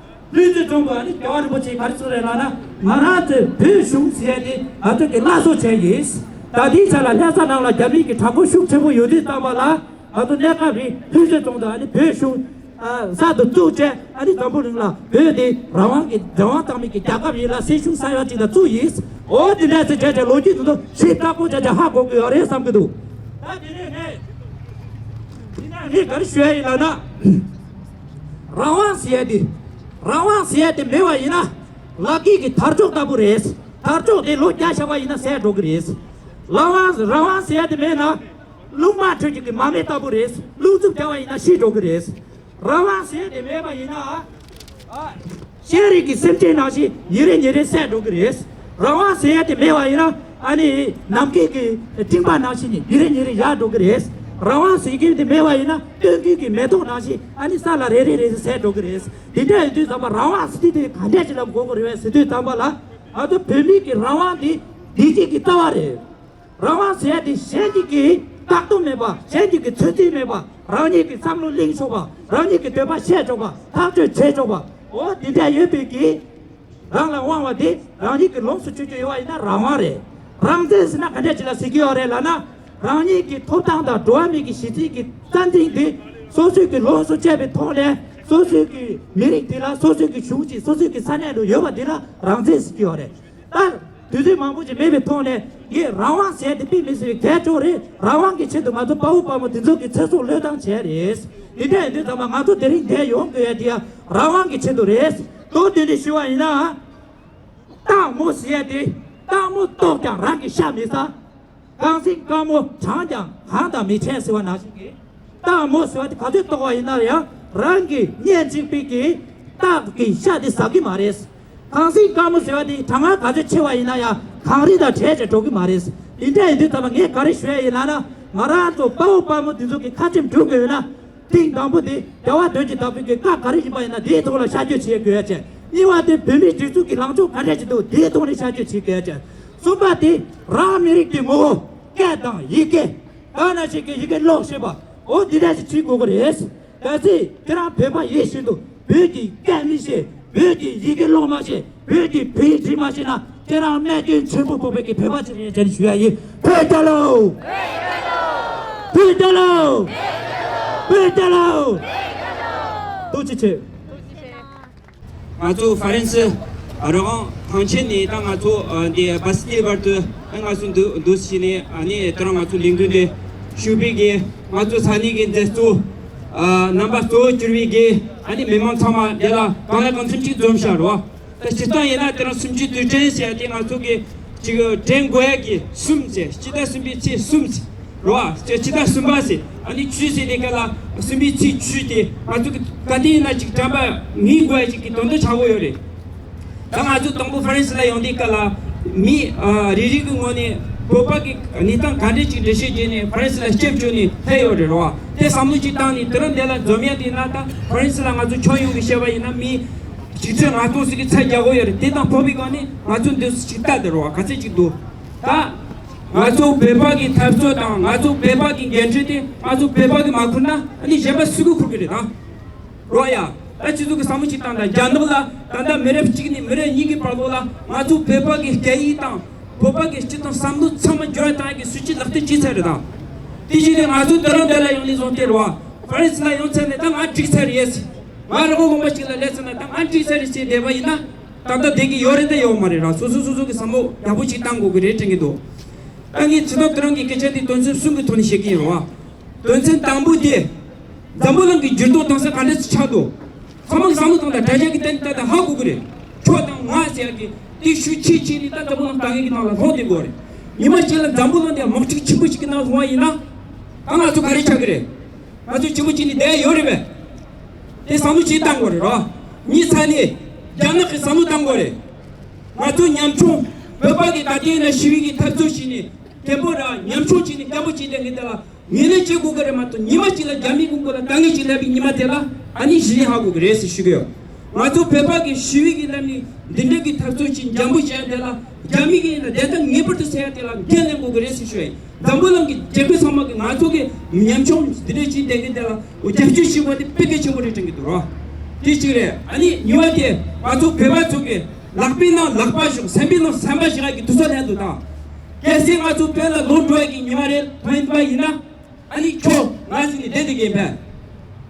ལྷུན་རྩེ་རྫོང་དུ་ཨ་ནི་རྒྱལ་བ་རིན་པོ་ཆེས་ག་རེ་གསུངས་རེད་ལབ་ན། ང་རང་ཚོས་བོད་གཞུང་ཟེར་ཏེ་ང་ཚོ་གི་སླར་གསོ་བྱས་ཡིན། ད་ལྟའི་ཆ་ལ་ལྷ་ས་ནང་ལ་རྒྱ་མིའི་གི་དྲག་པོ་ཤུགས་ཆེན་པོ་ཡོད་དུས་ཙམ་པ་ལ་ང་ཚོ་གནས་སྐབས་རིང་ལྷུན་རྩེ་རྫོང་དུ་ཨ་ནི་བོད་གཞུང་ གསར་དུ་བཙུགས་བྱས། ཨ་ནི་འཛམ་བུ་གླིང་ལ་བོད་དེ་རང་དབང་གི་རང་དབང་གཏོང་མི་གི་རྒྱལ་ཁབ་ཡིན་ལ། སྲིད་གཞུང་གསར་པ་ཅིག་ལ་བཙུགས་ཡིན། འོ་དེ་འདྲ་ཟེར་བྱས་བྱས་ལོ་རྒྱུས་དེ་ཚོ་ཞིབ་ཏག་པོ་བྱས་བྱས་ཧ་གོ་དགོས་པ་རེད་བསམ་གྱི་འདུག་ད་དེ་ནས་ངས་དེ་ནས་ངས་ག་རེ་ཞུ་ཡ་ཡིན་ལབ་ན། རང་དབང་ཟེར་ཡ་དེ། རང་དབང་ཟེར་ཡ་དེ་མེད་པ་ཡིན་ན། ལག་སྐྱེས་ཀྱི་དར་ལྕོག་ལྟ་བུ་རེད། དར་ལྕོག་དེ་ལོ་བརྒྱ་བཞག་པ་ཡིན་ན་ཟད་འགྲོ་གི་རེད། རང་དབང་རང་དབང་ཟེར་ཡ་དེ་མེད་ན། རླུང་མ་དྲོད་ཀྱི་མར་མེ་ལྟ་བུ་རེད། རླུང་འཚུབ་བརྒྱབ་པ་ཡིན་ན་ཤི་འགྲོ་གི་རེད། རང་དབང་ཟེར་ཡ་དེ་མེད་པ་ཡིན་ན། ཨ། ཤེས་རིག་གི་སེམས་ཅན་ནང་བཞིན་ཡུན་རིང་ཡུན་རིང་ཟད་འགྲོ་གི་རེད། རང་དབང་ཟེར་ཡ་དེ་མེད་པ་ཡིན་ན། ཨ་ནི་ནམ་མཁའི་གི་སྤྲིན་པ་ནང་བཞིན་ཡུན་རིང་ཡུན་རིང་ཡལ་འགྲོ་གི་རེད། རང་དབང་ཟེར་མཁན་དེ་མེད་པ་ཡིན་ན། སྟོན་ཁའི་གི་མེ་ཏོག་ནང་བཞིན་ཨ་ནི་ས་ལ་རེ་རེ་རེ་རེ་ཟད་འགྲོ་གི་རེད། དེ་འདྲ་ཡིན་དུས་ཙམ་པ་རང་དབང་ཟེར་དུས་དེ་ག་འདྲ་ཅིག་ལ་གོ་དགོས་རེད་པས་ཟེར་དུས་ཙམ་པ་ལ། ང་ཚོ་བོད་མི་གི་རང་དབང་དེ་བདེ་སྐྱིད་ཀྱི་རྩ་བ་རེད། རང་དབང་ཟེར་ཡ་དེ་གཞན་གཅིག་གི་བཀག་སྡོམ་མེད་པ། གཞན་གཅིག་གི་ཚོད་འཛིན་མེད་པ། རང་ཉིད་ཀྱི་བསམ་བློ་གླེང་ཆོག་པ། རང་ཉིད་ཀྱི་འདོད་པ་བཤད་ཆོག་པ། ཐག་གཅོད་བྱེད་ཆོག་པ། འོ་དེ་འདྲ་ཡོད་པའི་གི་རང་ལ་དབང་བ་དེ་རང་ཉིད་ཀྱིས་ལོངས་སུ་སྤྱོད་རྒྱུ་ཡོད་པ་ཡིན་ན་རང་དབང་རེད། རང་བཙན་ཟེར་ན་ག་འདྲ་ཅིག་ལ་ཟེར་གྱི་ཡོད་རེད་ལབ་ན། རང་ཉིད་ཀྱི་ཐོབ་ཐང་དང་འགྲོ་བ་མི་གི་གཞི་རྩའི་གི་རྩ་འཛིན་དེ་སོ་སོའི་གི་ལོངས་སུ་སྤྱད་པའི་ཐོག་ནས། སོ་སོའི་གི་མི་རིགས་དེ་ལ། སོ་སོའི་གི་གཞུང་ཅིག་སོ་སོའི་གི་ས་གནས་དུ་ཡོད་པ་དེ་ལ་རང་བཙན་ཟེར་གྱི་ཡོད་རེད། ད་དུས་ཚོད་མང་པོ་ཅིག་མེད་པའི་ཐོག་ནས། ངས་རང་དབང་ཟེར་དེ་དཔེ་མི་སྲིད་པའི་གལ་ཆེན་པོ་རེད། རང་དབང་གི་ཆེད་དུ་ང་ཚོ་དཔའ་བོ་དཔའ་མོ་དེ་ཚོ་གི་ཚེ་སྲོག་བློས་བཏང་བྱས་རེད། དེ་འདྲ་ཡིན་དུས་ཙམ་པ་ང་ཚོ་དེ་རིང་འདིར་ཡོང་དགོས་ཡ་དེ་ཡང་རང་དབང་གི་ཆེད་དུ་རེད། མདོར་བསྡུས་ནས་ཞུ་བ་ཡིན་ན། སྟག་མོ་ཟེར་ཡ་དེ། སྟག་མོ་ལྟོགས་ཀྱང་རང་གི་ཤ་མི་ཟ། གངས་སེང་དཀར་མོ་གྲང་ཀྱང་གངས་དང་མི་འཕྲད་ཟེར་བ་ནང་བཞིན་གྱི། སྟག་མོ་ཟེར་བ་དེ་ག་ཚོད་ལྟོགས་པ་ཡིན་ན་ཡང་། རང་གི་གཉེན་གཅིག་པའི་གི་སྟག་གི་ཤ་དེ་ཟ་གི་མ་རེད། གངས་སེང་དཀར་མོ་ཟེར་བ་དེ་གྲང་ངར་ག་ཚོད་ཆེ་བ་ཡིན་ན་ཡང་། གངས་རི་དང་འཕྲད་ཅིག་འགྲོ་གི་མ་རེད། དེ་འདྲ་ཡིན་དུས་ཙམ་པ་ངས་ག་རེ་ཞུ་ཡ་ཡིན་ལབ་ན། ང་རང་ཚོ་དཔའ་བོ་དཔའ་མོ་དེ་ཚོ་གི་ཁ་ཆེམས་སྒྲུབ་དགོས་ཡོད་ན། ཐེངས་དང་པོ་དེ་རྒྱལ་བ་དོན་གྱི་བདག་པོའི་གི་བཀའ་ག་རེ་ཡིན་པ་ཡིན་ན། དེའི་ཐོག་ལ་ཤར་བསྐྱོད་བྱེད་དགོས་ཡ་བྱས། གཉིས་པ་དེ་བོད་མིའི་སྒྲིག་འཛུགས་ཀྱི་ལངས་ཕྱོགས་ག་འདྲ་ཞིག་འདུག་དེའི་ཐོག་ནས་ཤར་བསྐྱོད་བྱེད་དགོས་ཡ་བྱས། གསུམ་པ་དེ་རང་མི་རིགས་ཀྱི་ངོ་བོ། སྐད་དང་ཡི་གེ། ད་ནང་བཞིན་གྱི་ཡི་གེ་ཀློག་ཤེས་པ། འོ་འདི་འདྲ་ཞིག་བྱེད་དགོས་ཀྱི་རེད། གལ་སྲིད་ཁྱེད་རང་བོད་པ་ཡིན་བཞིན་དུ་བོད་ཀྱི་སྐད་མི་ཤེས། བོད་ཀྱི་ཡི་གེ་ཀློག་མ་ཤེས། བོད་ཀྱི་བོད་ཡིག་འབྲི་མ་ཤེས་ན། ཁྱེད་རང་རྨས་སྐྱོན་ཆེན་པོ་ཕོག་པའི་གི་བོད་པ་ཅིག་རེད་ཅེས་ཞུ་ཡ་ཡིན། བོད་རྒྱལ་ལོ། བོད་རྒྱལ་ལོ། བོད་རྒྱལ་ལོ། ཐུགས་རྗེ་ཆེ། ང་ཚོ་ཧྥ་རན་སི་རང་དབང་ཐང་ཆེན་ནས་ད་ང་ཚོ་འདི་སྦ་སི་ལི་བར་དུ་ང་ཚོ་འདུ་འདུ་ཞིག་ནས། ཨ་ནི་དེ་རིང་ང་ཚོ་ལས་འགུལ་འདི་ཞུགས་པའི་གི་ང་ཚོ་ས་གནས་ཀྱི་མཛད་གཙོ་རྣམ་པ་གཙོ་བོ་གྱུར་པའི་གི། ཨ་ནི་མི་མང་ཚང་མ་འདི་ལ་གང་ལ་གང་འཚམ་ཅིག་འཛོམས་ཤག་རོ། ད་སྤྱིར་བཏང་ཡིན་ན་དེ་རིང་གསུམ་བཅུའི་དུས་དྲན་ཟེར་ཡ་དེ་ང་ཚོ་གི་ཅིག་དྲན་དགོས་ཡ་གི་གསུམ་ཟེར། སྤྱི་ཟླ་གསུམ་པའི་ཚེས་གསུམ་ཟེར་རོ། སྤྱི་ཟླ་གསུམ་པ་ཟེར། ཨ་ནི་བཅུ་ཟེར་དེ་ག་ལ་གསུམ་པའི་ཚེས་བཅུ་དེ་ང་ཚོ་གི་ག་དུས་ཡིན་ན་ཅིག་དྲན་པ་ངེས་དགོས་ཡ་ཅིག་གི་དོན་དུ་ཆགས་ཀྱི་ཡོད་རེད། ད་ང་ཚོ་དང་པོ་ཧྥ་རན་སི་ལ་ཡོང་དུས་ག་ལ་མི་རེ་རེ་གི་ངོས་ནས་བོད་པ་གི་གནས་སྟངས་ག་འདྲ་ཅིག་འགྲེལ་བཤད་བྱས་ནས་ཧྥ་རན་སི་ལ་སྐྱབས་བཅོལ་ནས་སླེབས་ཡོད་རེད་རོ། དེ་བསམ་བློ་ཅིག་བཏང་ནས་དེ་རིང་འདི་ལ་འཛོམས་ཡ་དེ་ཡིན་ན། ད་ཧྥ་རན་སི་ལ་ང་ཚོ་ཁྱོན་ཡོངས་ཀྱི་བཤད་པ་ཡིན་ན་མི་ཆིག་ཁྲི་ལྔ་སྟོང་ཟིག་གི་ཚད་རྒྱག་གི་ཡོད་རེད། དེ་དང་ཕོག་པའི་སྒང་ནས་ང་ཚོ་འདི་ཅིག་ལྟ་དེ་རོ། ག་ཚད་ཅིག་འདུག་ད་ང་ཚོ་བོད་པ་གི་འཐབ་རྩོད་དང་ང་ཚོ་བོད་པ་གི་འགན་འཁྲི་དེ་ང་ཚོ་བོད་པ་གི་མ་ཁུར་ན། ཨ་ནི་གཞན་པ་སུ་གིས་ཁུར་གི་རེད། ད་རོ་ཡ། ད་སྤྱི་ཚོགས་ཀྱི་བསམ་བློ་ཅིག་བཏང་དང་། རྒྱ་ནག་ལ་ད་ལྟ་མི་རབས་གཅིག་ནས་མི་རབས་གཉིས་ཀྱི་བར་ལོ་ལ་ང་ཚོ་བོད་པ་གི་སྐད་ཡིག་དང་བོད་པ་གི་སྤྱི་དང་བསམ་བློ་ཚང་མ་འགྱུར་བ་བཏང་ཡ་གི་སྲིད་ཇུས་ལག་བསྟར་བྱས་ཚར་རེད། ད་དེ་བཞིན་དུ་ང་ཚོ་དེ་རིང་འདི་ལ་ཡོང་ནས་བཟུང་སྟེ་རོ། ཧྥ་རན་སི་ལ་ཡོང་ཚར་ནས་ད་ང་འགྲིག་ཚར་རེད། ང་རི་བོ་ལུང་པ་ཞིག་ལ་སླེབས་ཚར་ན་ད་ང་འགྲིག་ཚར་རེད་ཟེར་བསྡད་པ་ཡིན་ན། ད་ལྟ་བསྡད་ཀྱི་ཡོད་རེད་ད་ཡོད་མ་རེད་ར། སོ་སོ་སོ་སོ་གི་བསམ་བློ་ཡག་པོ་ཅིག་བཏང་དགོས་ཀྱི་རེད་དྲན་གྱི་འདུག་ད་ངས་ཇི་ལྟར་དེ་རིང་གི་སྐད་ཆ་འདི་དོན་ཚན་གསུམ་གྱི་ཐོག་ནས་བཤད་ཀྱི་ཡིན་རོ། དོན་ཚན་དང་པོ་དེ། འཛམ་བུ་གླིང་གི་འགྱུར་ལྡོག་གཏོང་ས་ག་འདྲ་ཞིག་ཆགས་འདུག་ཚང་མ་གི་བསམ་བློ་བཏང་དང་། དྲ་རྒྱ་གི་སྟེང་ནས་ད་ལྟ་ཧ་གོ་གི་རེད། ཁྱོད་དང་ང་ཟེར་ཡ་གི་དེ་ཤུགས་ཆེ་ཆེ་ནས་ད་འཛམ་བུ་གླིང་དཀའ་ངལ་གི་ནང་ལ་ལྷུང་བསྡད་ཡོད་རེད། ཉི་མ་གཅིག་ལ་འཛམ་བུ་གླིང་དེ་དམག་འཁྲུག་ཆེན་པོ་ཞིག་གི་ནང་ལྷུང་བ་ཡིན་ན། ད་ང་ཚོ་ག་རེ་ཆགས་གི་རེད། ང་ཚོ་གཅིག་པུ་གཅིག་ནས་བསྡད་ཡ་ཡོད་རེད་པས། དེ་བསམ་བློ་ཅིག་བཏང་དགོས་རེད་རོ། གཉིས་ས་ནས་རྒྱ་ནག་གི་བསམ་བློ་བཏང་དགོས་རེད། ང་ཚོ་ཉམ་ཆུང་བོད་པ་གི་ད་ལྟའི་ན་ཞི་བའི་གི་འཐབ་རྩོད་བྱས་ནས་བརྟན་པོ་ར་ཉམ་ཆུང་བྱས་ནས་བརྟན་པོ་བྱས་བསྡད་མཁན་དེ་ལ། ངོས་ལེན་བྱེད་དགོས་ཀྱི་རེད་མ་གཏོགས། ཉི་མ་གཅིག་ལ་རྒྱ་མི་གི་མགོ་ལ་དཀའ་ངལ་ཞིག་སླེབས་པའི་ཉི་མ་དེ་ལ་ཨ་ནི་གཞི་ནས་ཧ་གོ་གི་རེད་ཟེར་ཞུ་གི་ཡོད། ང་ཚོ་བོད་པ་གི་ཞི་བའི་གི་ལམ་ནས་འདི་འདྲ་གི་འཐབ་རྩོད་ཅིག་འཇམ་པོ་བྱས་དེ་ལ། རྒྱ་མི་གི་ཡིན་ན་བདེན་མཐའ་ངེས་པར་དུ་གསལ་ཡ་དེ་ལ་འགན་ལེན་དགོས་གི་རེད་ཟེར་ཞུ་ཡ་ཡིན། འཛམ་བུ་གླིང་གི་རྒྱལ་ཁབ་ཚང་མ་གི་ང་ཚོ་གི་ཉམ་ཆུང་འདི་འདྲ་ཅིག་བསྡད་མཁན་དེ་ལ་རྒྱབ་སྐྱོར་ཞུ་བ་དེ་དཔེ་གལ་ཆེན་པོ་རེད་དྲན་གི་འདུག་རོ། དེ་གཅིག་རེད། ཨ་ནི་གཉིས་པ་དེ་ང་ཚོ་བོད་པ་ཚོ་གི་ལག་པའི་ནང་ལག་པ་བཞག་སེམས་པའི་ནང་སེམས་པ་བཞག་གི་དུས་ཚོད་ལྷན་དུ་དང་། གལ་སྲིད་ང་ཚོ་བོད་ལ་ལོག་འགྲོ་ཡ་གི་ཉི་མ་རེ་ཐོན་པ་ཡིན་ན། ཨ་ནི་ཁྱོད་ང་ཟིན་ནས་བསྡད་དེ་གིན་ཕན།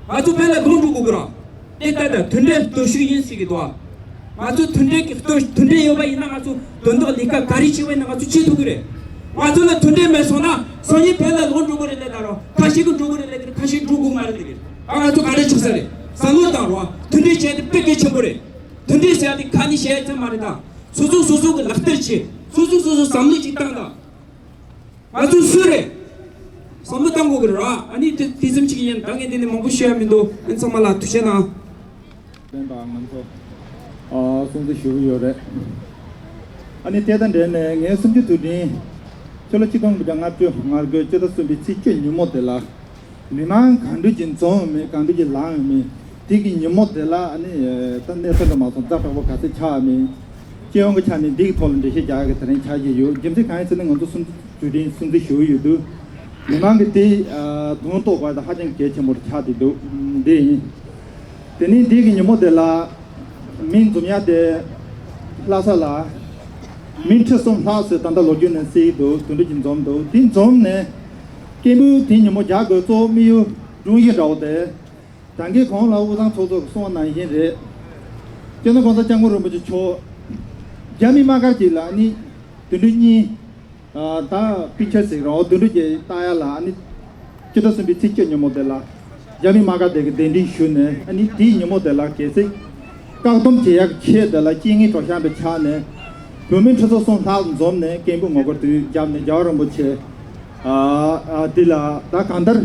ང་ཚོ་བོད་ལ་ལོག་འགྲོ་དགོས་ཀྱི་རེད། དེ་ལྟ་ད་མཐུན་སྒྲིལ་སྟོབས་ཤུགས་ཡིན་ཟེར་གྱི་འདུག་ང་ཚོ་མཐུན་སྒྲིལ་གྱི་སྟོབས་མཐུན་སྒྲིལ་ཡོད་པ་ཡིན་ན་ང་ཚོ་དོན་དག་ལས་ཀ་ག་རེ་བྱེད་པ་ཡིན་ན་ང་ཚོ་བྱེད་ཐུབ་ཀྱི་རེད། ང་ཚོ་ལ་མཐུན་སྒྲིལ་མེད་སོང་ན་སང་ཉིན་བོད་ལ་ལོག་འགྲོ་དགོས་རེད་ལབ་ད་རོགས། ཁ་ཤས་ཀྱིས་འགྲོ་དགོས་རེད་ལབ་དེ་ཁ་ཤས་འགྲོ་དགོས་མ་རེད་དེ་རེད། ཨ་ང་ཚོ་ག་རེ་བྱེད་ས་རེད། བསམ་བློ་བཏང་རོགས། མཐུན་སྒྲིལ་བྱས་ཏེ་དཔེ་གལ་ཆེན་པོ་རེད། མཐུན་སྒྲིལ་བྱས་ཏེ་ག་ནས་བྱས་ཚད་མ་རེད་ད། སོ་སོ་སོ་སོ་གི་ལག་བསྟར་བྱེད། སོ་སོ་སོ་སོ་བསམ་བློ་ཅིག་བཏང་ད། ང་ཚོ་སུ་རེད། བསམ་བློ་བཏང་དགོས་ཀྱི་རེད་ར། ཨ་ནི་དེ་དེ་ཙམ་ཅིག་ཡིན། ད་ངས་འདི་ནས་མང་པོ་བཤད་ཡ་མི་འདུག་ཨ་ནི་ཚང་མ་ལ་ཐུགས་རྗེ་གནང་། ལན་པ་ང་ཚོ་ཨ་སྲུང་བརྩི་ཞུ་གི་ཡོད་རེད། ཨ་ནི་དེ་དང་འབྲེལ་ནས་ངའི་གསུམ་བཅུ་དུས་དྲན་ཕྱི་ལོ་ཆིག་སྟོང་དགུ་བརྒྱ་ལྔ་བཅུ་ང་དགུ་སྤྱི་ཟླ་གསུམ་པའི་ཚེས་བཅུ་ཉིན་མོ་དེ་ལ། མི་མང་གང་འདྲ་ཅིག་འཛོམས་མེད་གང་འདྲ་ཅིག་ལངས་མེད་དེ་གི་ཉིན་མོ་དེ་ལ་ཨ་ནི་ད་གནས་ཚུལ་འདྲ་མ་སོང་ཛ་དྲག་པོ་ག་ཚོད་ཆགས་མེད། སྤྱི་ཡོངས་ཀྱི་ཆ་ནས་འདི་གི་ཐོག་ལ་འགྲེལ་བཤད་རྒྱག་གི་དེ་རིང་ཆགས་ཀྱི་ཡོད། རྒྱུ་མཚན་གང་ཡིན་ཟེར་ན་ང་ཚོ་གསུམ་བཅུ་དུས་དྲན་སྲུང་བརྩི་ཞུ་གི་ཡོད་དུས། མི་མང་གི་དེ་དོན་རྟོགས་པ་དང་ཧ་ཅང་གལ་ཆེན་པོར་ཆགས་བསྡད་འདུག་འདི་ཡིན། དེ་ནས་འདི་གི་ཉིན་མོ་དེ་ལ་མི་འཛོམས་ཡ་དེ་ལྷ་ས་ལ་མི་ཁྲི་གསུམ་ལྷག་ཙམ་ད་ལྟ་ལོ་རྒྱུས་ནས་གསལ་འདུག་དེ་འདྲ་ཅིག་འཛོམས་འདུག་དེ་འཛོམས་ནས་སྐད་འབོད་དེ་ཉིན་མོ་རྒྱག་དགོས་གཙོ་བོ་དམིགས་ཡུལ་སྒྲུང་ཡིག་འདྲ་བོ་དེ། ད་གིན་གོང་ལ་དབུས་གཙང་ཚོགས་གཙོ་གིས་གསུངས་པ་ནང་བཞིན་རེད། སྤྱི་ནོར་༸གོང་ས་༸སྐྱབས་མགོན་རིན་པོ་ཆེ་མཆོག་རྒྱ་མི་དམག་སྒར་གཅིག་ལ་ནི་དུད་འགྲོ་གཉིས། ད་པིག་ཆར་ཟེར་རོགས་དུད་འགྲོ་གཅིག་བཏགས་ཡ་ལ་ནི་སྤྱི་ཟླ་གསུམ་པའི་ཚེས་བཅུ་ཉིན་མོ་དེ་ལ་རྒྱ་མི་དམག་སྒར་དེ་གི་གདན་འདྲེན་ཞུས་ནས་ཨ་ནི་དེའི་ཉིན་མོ་དེ་ལ་གལ་སྲིད་བཀག་སྡོམ་བྱེད་ཡག་གི་ཆེད་དེ་ལ་རྐྱེན་ངན་གྲོགས་ཤང་དུ་ཆགས་ནས་བོད་མི་ཁྲི་ཚོ་གསུམ་ལྷག་འཛོམས་ནས་སྐད་འབོད་ངོ་རྒོལ་དུས་བརྒྱབ་ནས་རྒྱལ་བ་རིན་པོ་ཆེ། ཨ་ཨ་དེ་ལ་ད་གང་ལྟར་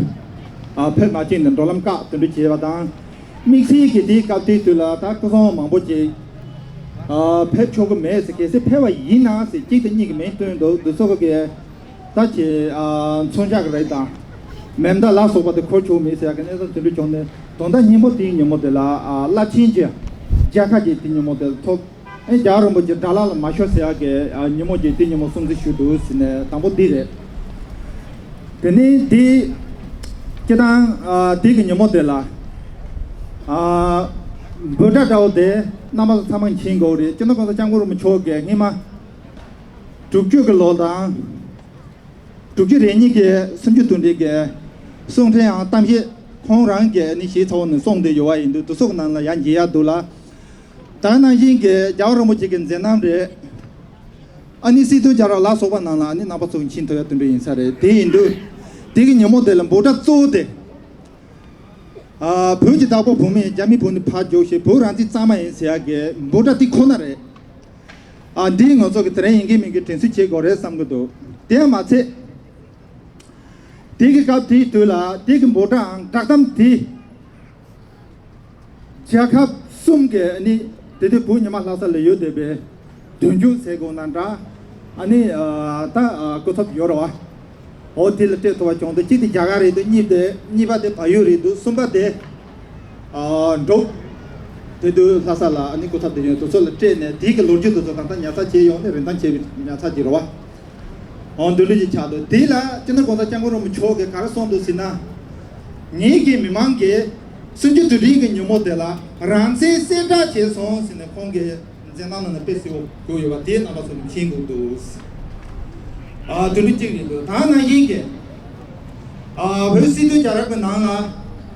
ཨ་ཕེབས་མ་བྱུང་ནས་འགྲོ་ལམ་བཀག་དེ་འདྲ་བྱས་པ་དང་། དམིགས་བསལ་གྱི་དེའི་སྐབས་དེའི་དུས་ལ་ད་སྐུ་སྲུང་མང་པོ་ཅིག་ཨ་ཕེབས་ཆོག་གི་མེད་ཟེར། གལ་སྲིད་ཕེབས་པ་ཡིན་ན་ཟེར་གཅིག་དང་གཉིས་ཀྱི་མིང་བཏོན་འདུག་དེ་ཚོ་གི་ད་ཅིག་ཨ་མཚོན་ཆ་གི་རིགས་དང་མེ་མདའ་ལ་སོགས་པ་དེ་འཁུར་ཆོག་མེད་ཟེར་ཡ་གི་གནས་སྟངས་དེ་འདྲ་བྱུང་ནས་དོན་དག་སྙིང་པོ་དེའི་ཉིན་མོ་དེ་ལ་ཨ་རླབས་ཆེན་གྱི་མཇལ་ཁ་ཅིག་དེ་ཉིན་མོ་དེ་ལ་ཐོབ། ཨེ་རྒྱལ་བ་རིན་པོ་ཆེ་དགྲ་ལྷ་ལ་མ་ཤོར་ཟེར་ཡག་གི་ཨ་ཉིན་མོ་ཅིག་དེ་ཉིན་མོ་སྲུང་བརྩི་ཞུས་འདུག་ཟེར་ནས་དང་པོ་འདི་རེད། དེ་ནས་དེ་སྤྱི་བཏང་ཨ་དེ་གི་ཉིན་མོ་དེ་ལ་ཨ་འབོད་སྒྲ་འདྲ་བོ་དེ་རྣམ་པ་ཚོ་ཚང་མས་མཁྱེན་དགོས་རེད། སྤྱི་ནོར་༸གོང་ས་༸སྐྱབས་མགོན་རིན་པོ་ཆེ་གིས་སྔོན་མ་དྲུག་ཅུ་གི་ལོ་དང་དྲུག་ཅུ་རེ་གཉིས་ཀྱི་གསུམ་བཅུ་དུས་དྲན་གྱི་གསུང་འཕྲིན་ཡང་གཏམ་བཤད་ཁོང་རང་གིས་ནི་ཞིབ་ཚགས་པོ་ནས་གསུངས་བསྡད་ཡོད་པ་ཡིན་དུས་དེ་ཚོ་གི་ནང་ལ་ཡང་མཇལ་ཡག་འདུག་ལ། ད་ནང་བཞིན་གྱི་རྒྱལ་བ་རིན་པོ་ཆེ་གི་མཛད་རྣམ་རེད། ཨ་ནི་སྲིད་དོན་བྱ་རོག་ལ་སོགས་པ་ནང་ལ་ཨ་ནི་རྣམ་པ་ཚོ་མཁྱེན་ཐུབ་ཡ་དེ་འདྲ་ཡིན་ས་རེད། དེ་ཡིན་དུས་དེ་གི་ཉིན་མོ་དེ་ལ་འབོད་སྒྲ་གཙོ་བོ་དེ། ཨ་བོད་ཀྱི་བདག་པོ་བོད་མི་རྒྱ་མི་བོད་ནས་ཕར་རྒྱུགས་ཤིག་བོད་རང་བཙན་གཙང་མ་ཡིན་ཟེར་ཡ་གི་འབོད་སྒྲ་དེ་ཁོ་ན་རེད། ཨ་འདིས་ང་ཚོ་གི་དེ་རིང་ཡིན་གཅིག་མིན་གཅིག་དྲན་གསོ་བྱེད་དགོས་རེད་བསམ་གི་འདུག་དེ་ཡང་མ་ཚད། དེ་གི་སྐབས་དེའི་དུས་ལ་དེ་གི་འབོད་སྒྲའམ་བསྒྲགས་གཏམ་དེ། རྒྱལ་ཁབ་གསུམ་གྱི་ནི་དེ་དུས་བོད་ཉི་མ་ལྷ་ས་ལ་ཡོད་བསྡད་པའི་དོན་གཅོད་ཟེར་དགོས་ན་འདྲ། ཨ་ནི་ཨ་ད་ཨ་སྐུ་ཚབ་ཡོད་རེད་བ། འོ་དེ་ལ་སྤྲད་ཐུབ་པ་བྱུང་འདུག་གཅིག་དེ་རྒྱ་གར་རེད་འདུག་གཉིས་དེ་གཉིས་པ་དེ་བལ་ཡུལ་རེད་འདུག་གསུམ་པ་དེ་ཨ་འབྲུག་དེ་དུས་ལྷ་ས་ལ་ཨ་ནི་སྐུ་ཚབ་དེ་ཡོད་དེ་ཚོ་ལ་སྤྲད་ནས་དེ་གི་ལོ་རྒྱུས་དེ་ཚོ་ད་ལྟ་ཉར་ཚགས་བྱས་ཡོང་ནས་རིན་ཐང་ཆེ་བའི་ཉར་ཚགས་ཅིག་རེད་བ། འོ་འདི་འདྲ་ཅིག་ཆགས་འདུག་དེ་ལ་སྤྱི་ནོར་༸གོང་ས་༸སྐྱབས་མགོན་རིན་པོ་ཆེ་གིས་ག་རེ་གསུངས་འདུག་ཟེར་ན། ངེད་ཀྱི་མི་མང་གིས་གསུམ་བཅུ་དུས་དྲན་གྱི་ཉིན་མོ་དེ་ལ་རང་བཙན་གསལ་བསྒྲགས་བྱས་སོང་ཟེར་ནས་ཁོང་གི་མཛད་རྣམ་ནང་ནས་དཔེ་གསལ་པོ་བཀོད་ཡོད་པ་དེ་རྣམ་པ་ཚོ་ནས་མཁྱེན་དགོས་འདུག་ཨ་དེ་འདྲ་གཅིག་རེད་འདུག་ད་ནང་བཞིན་གྱི་ཨ་བོད་སྲིད་དོན་བྱ་ར་གི་ནང་ལ་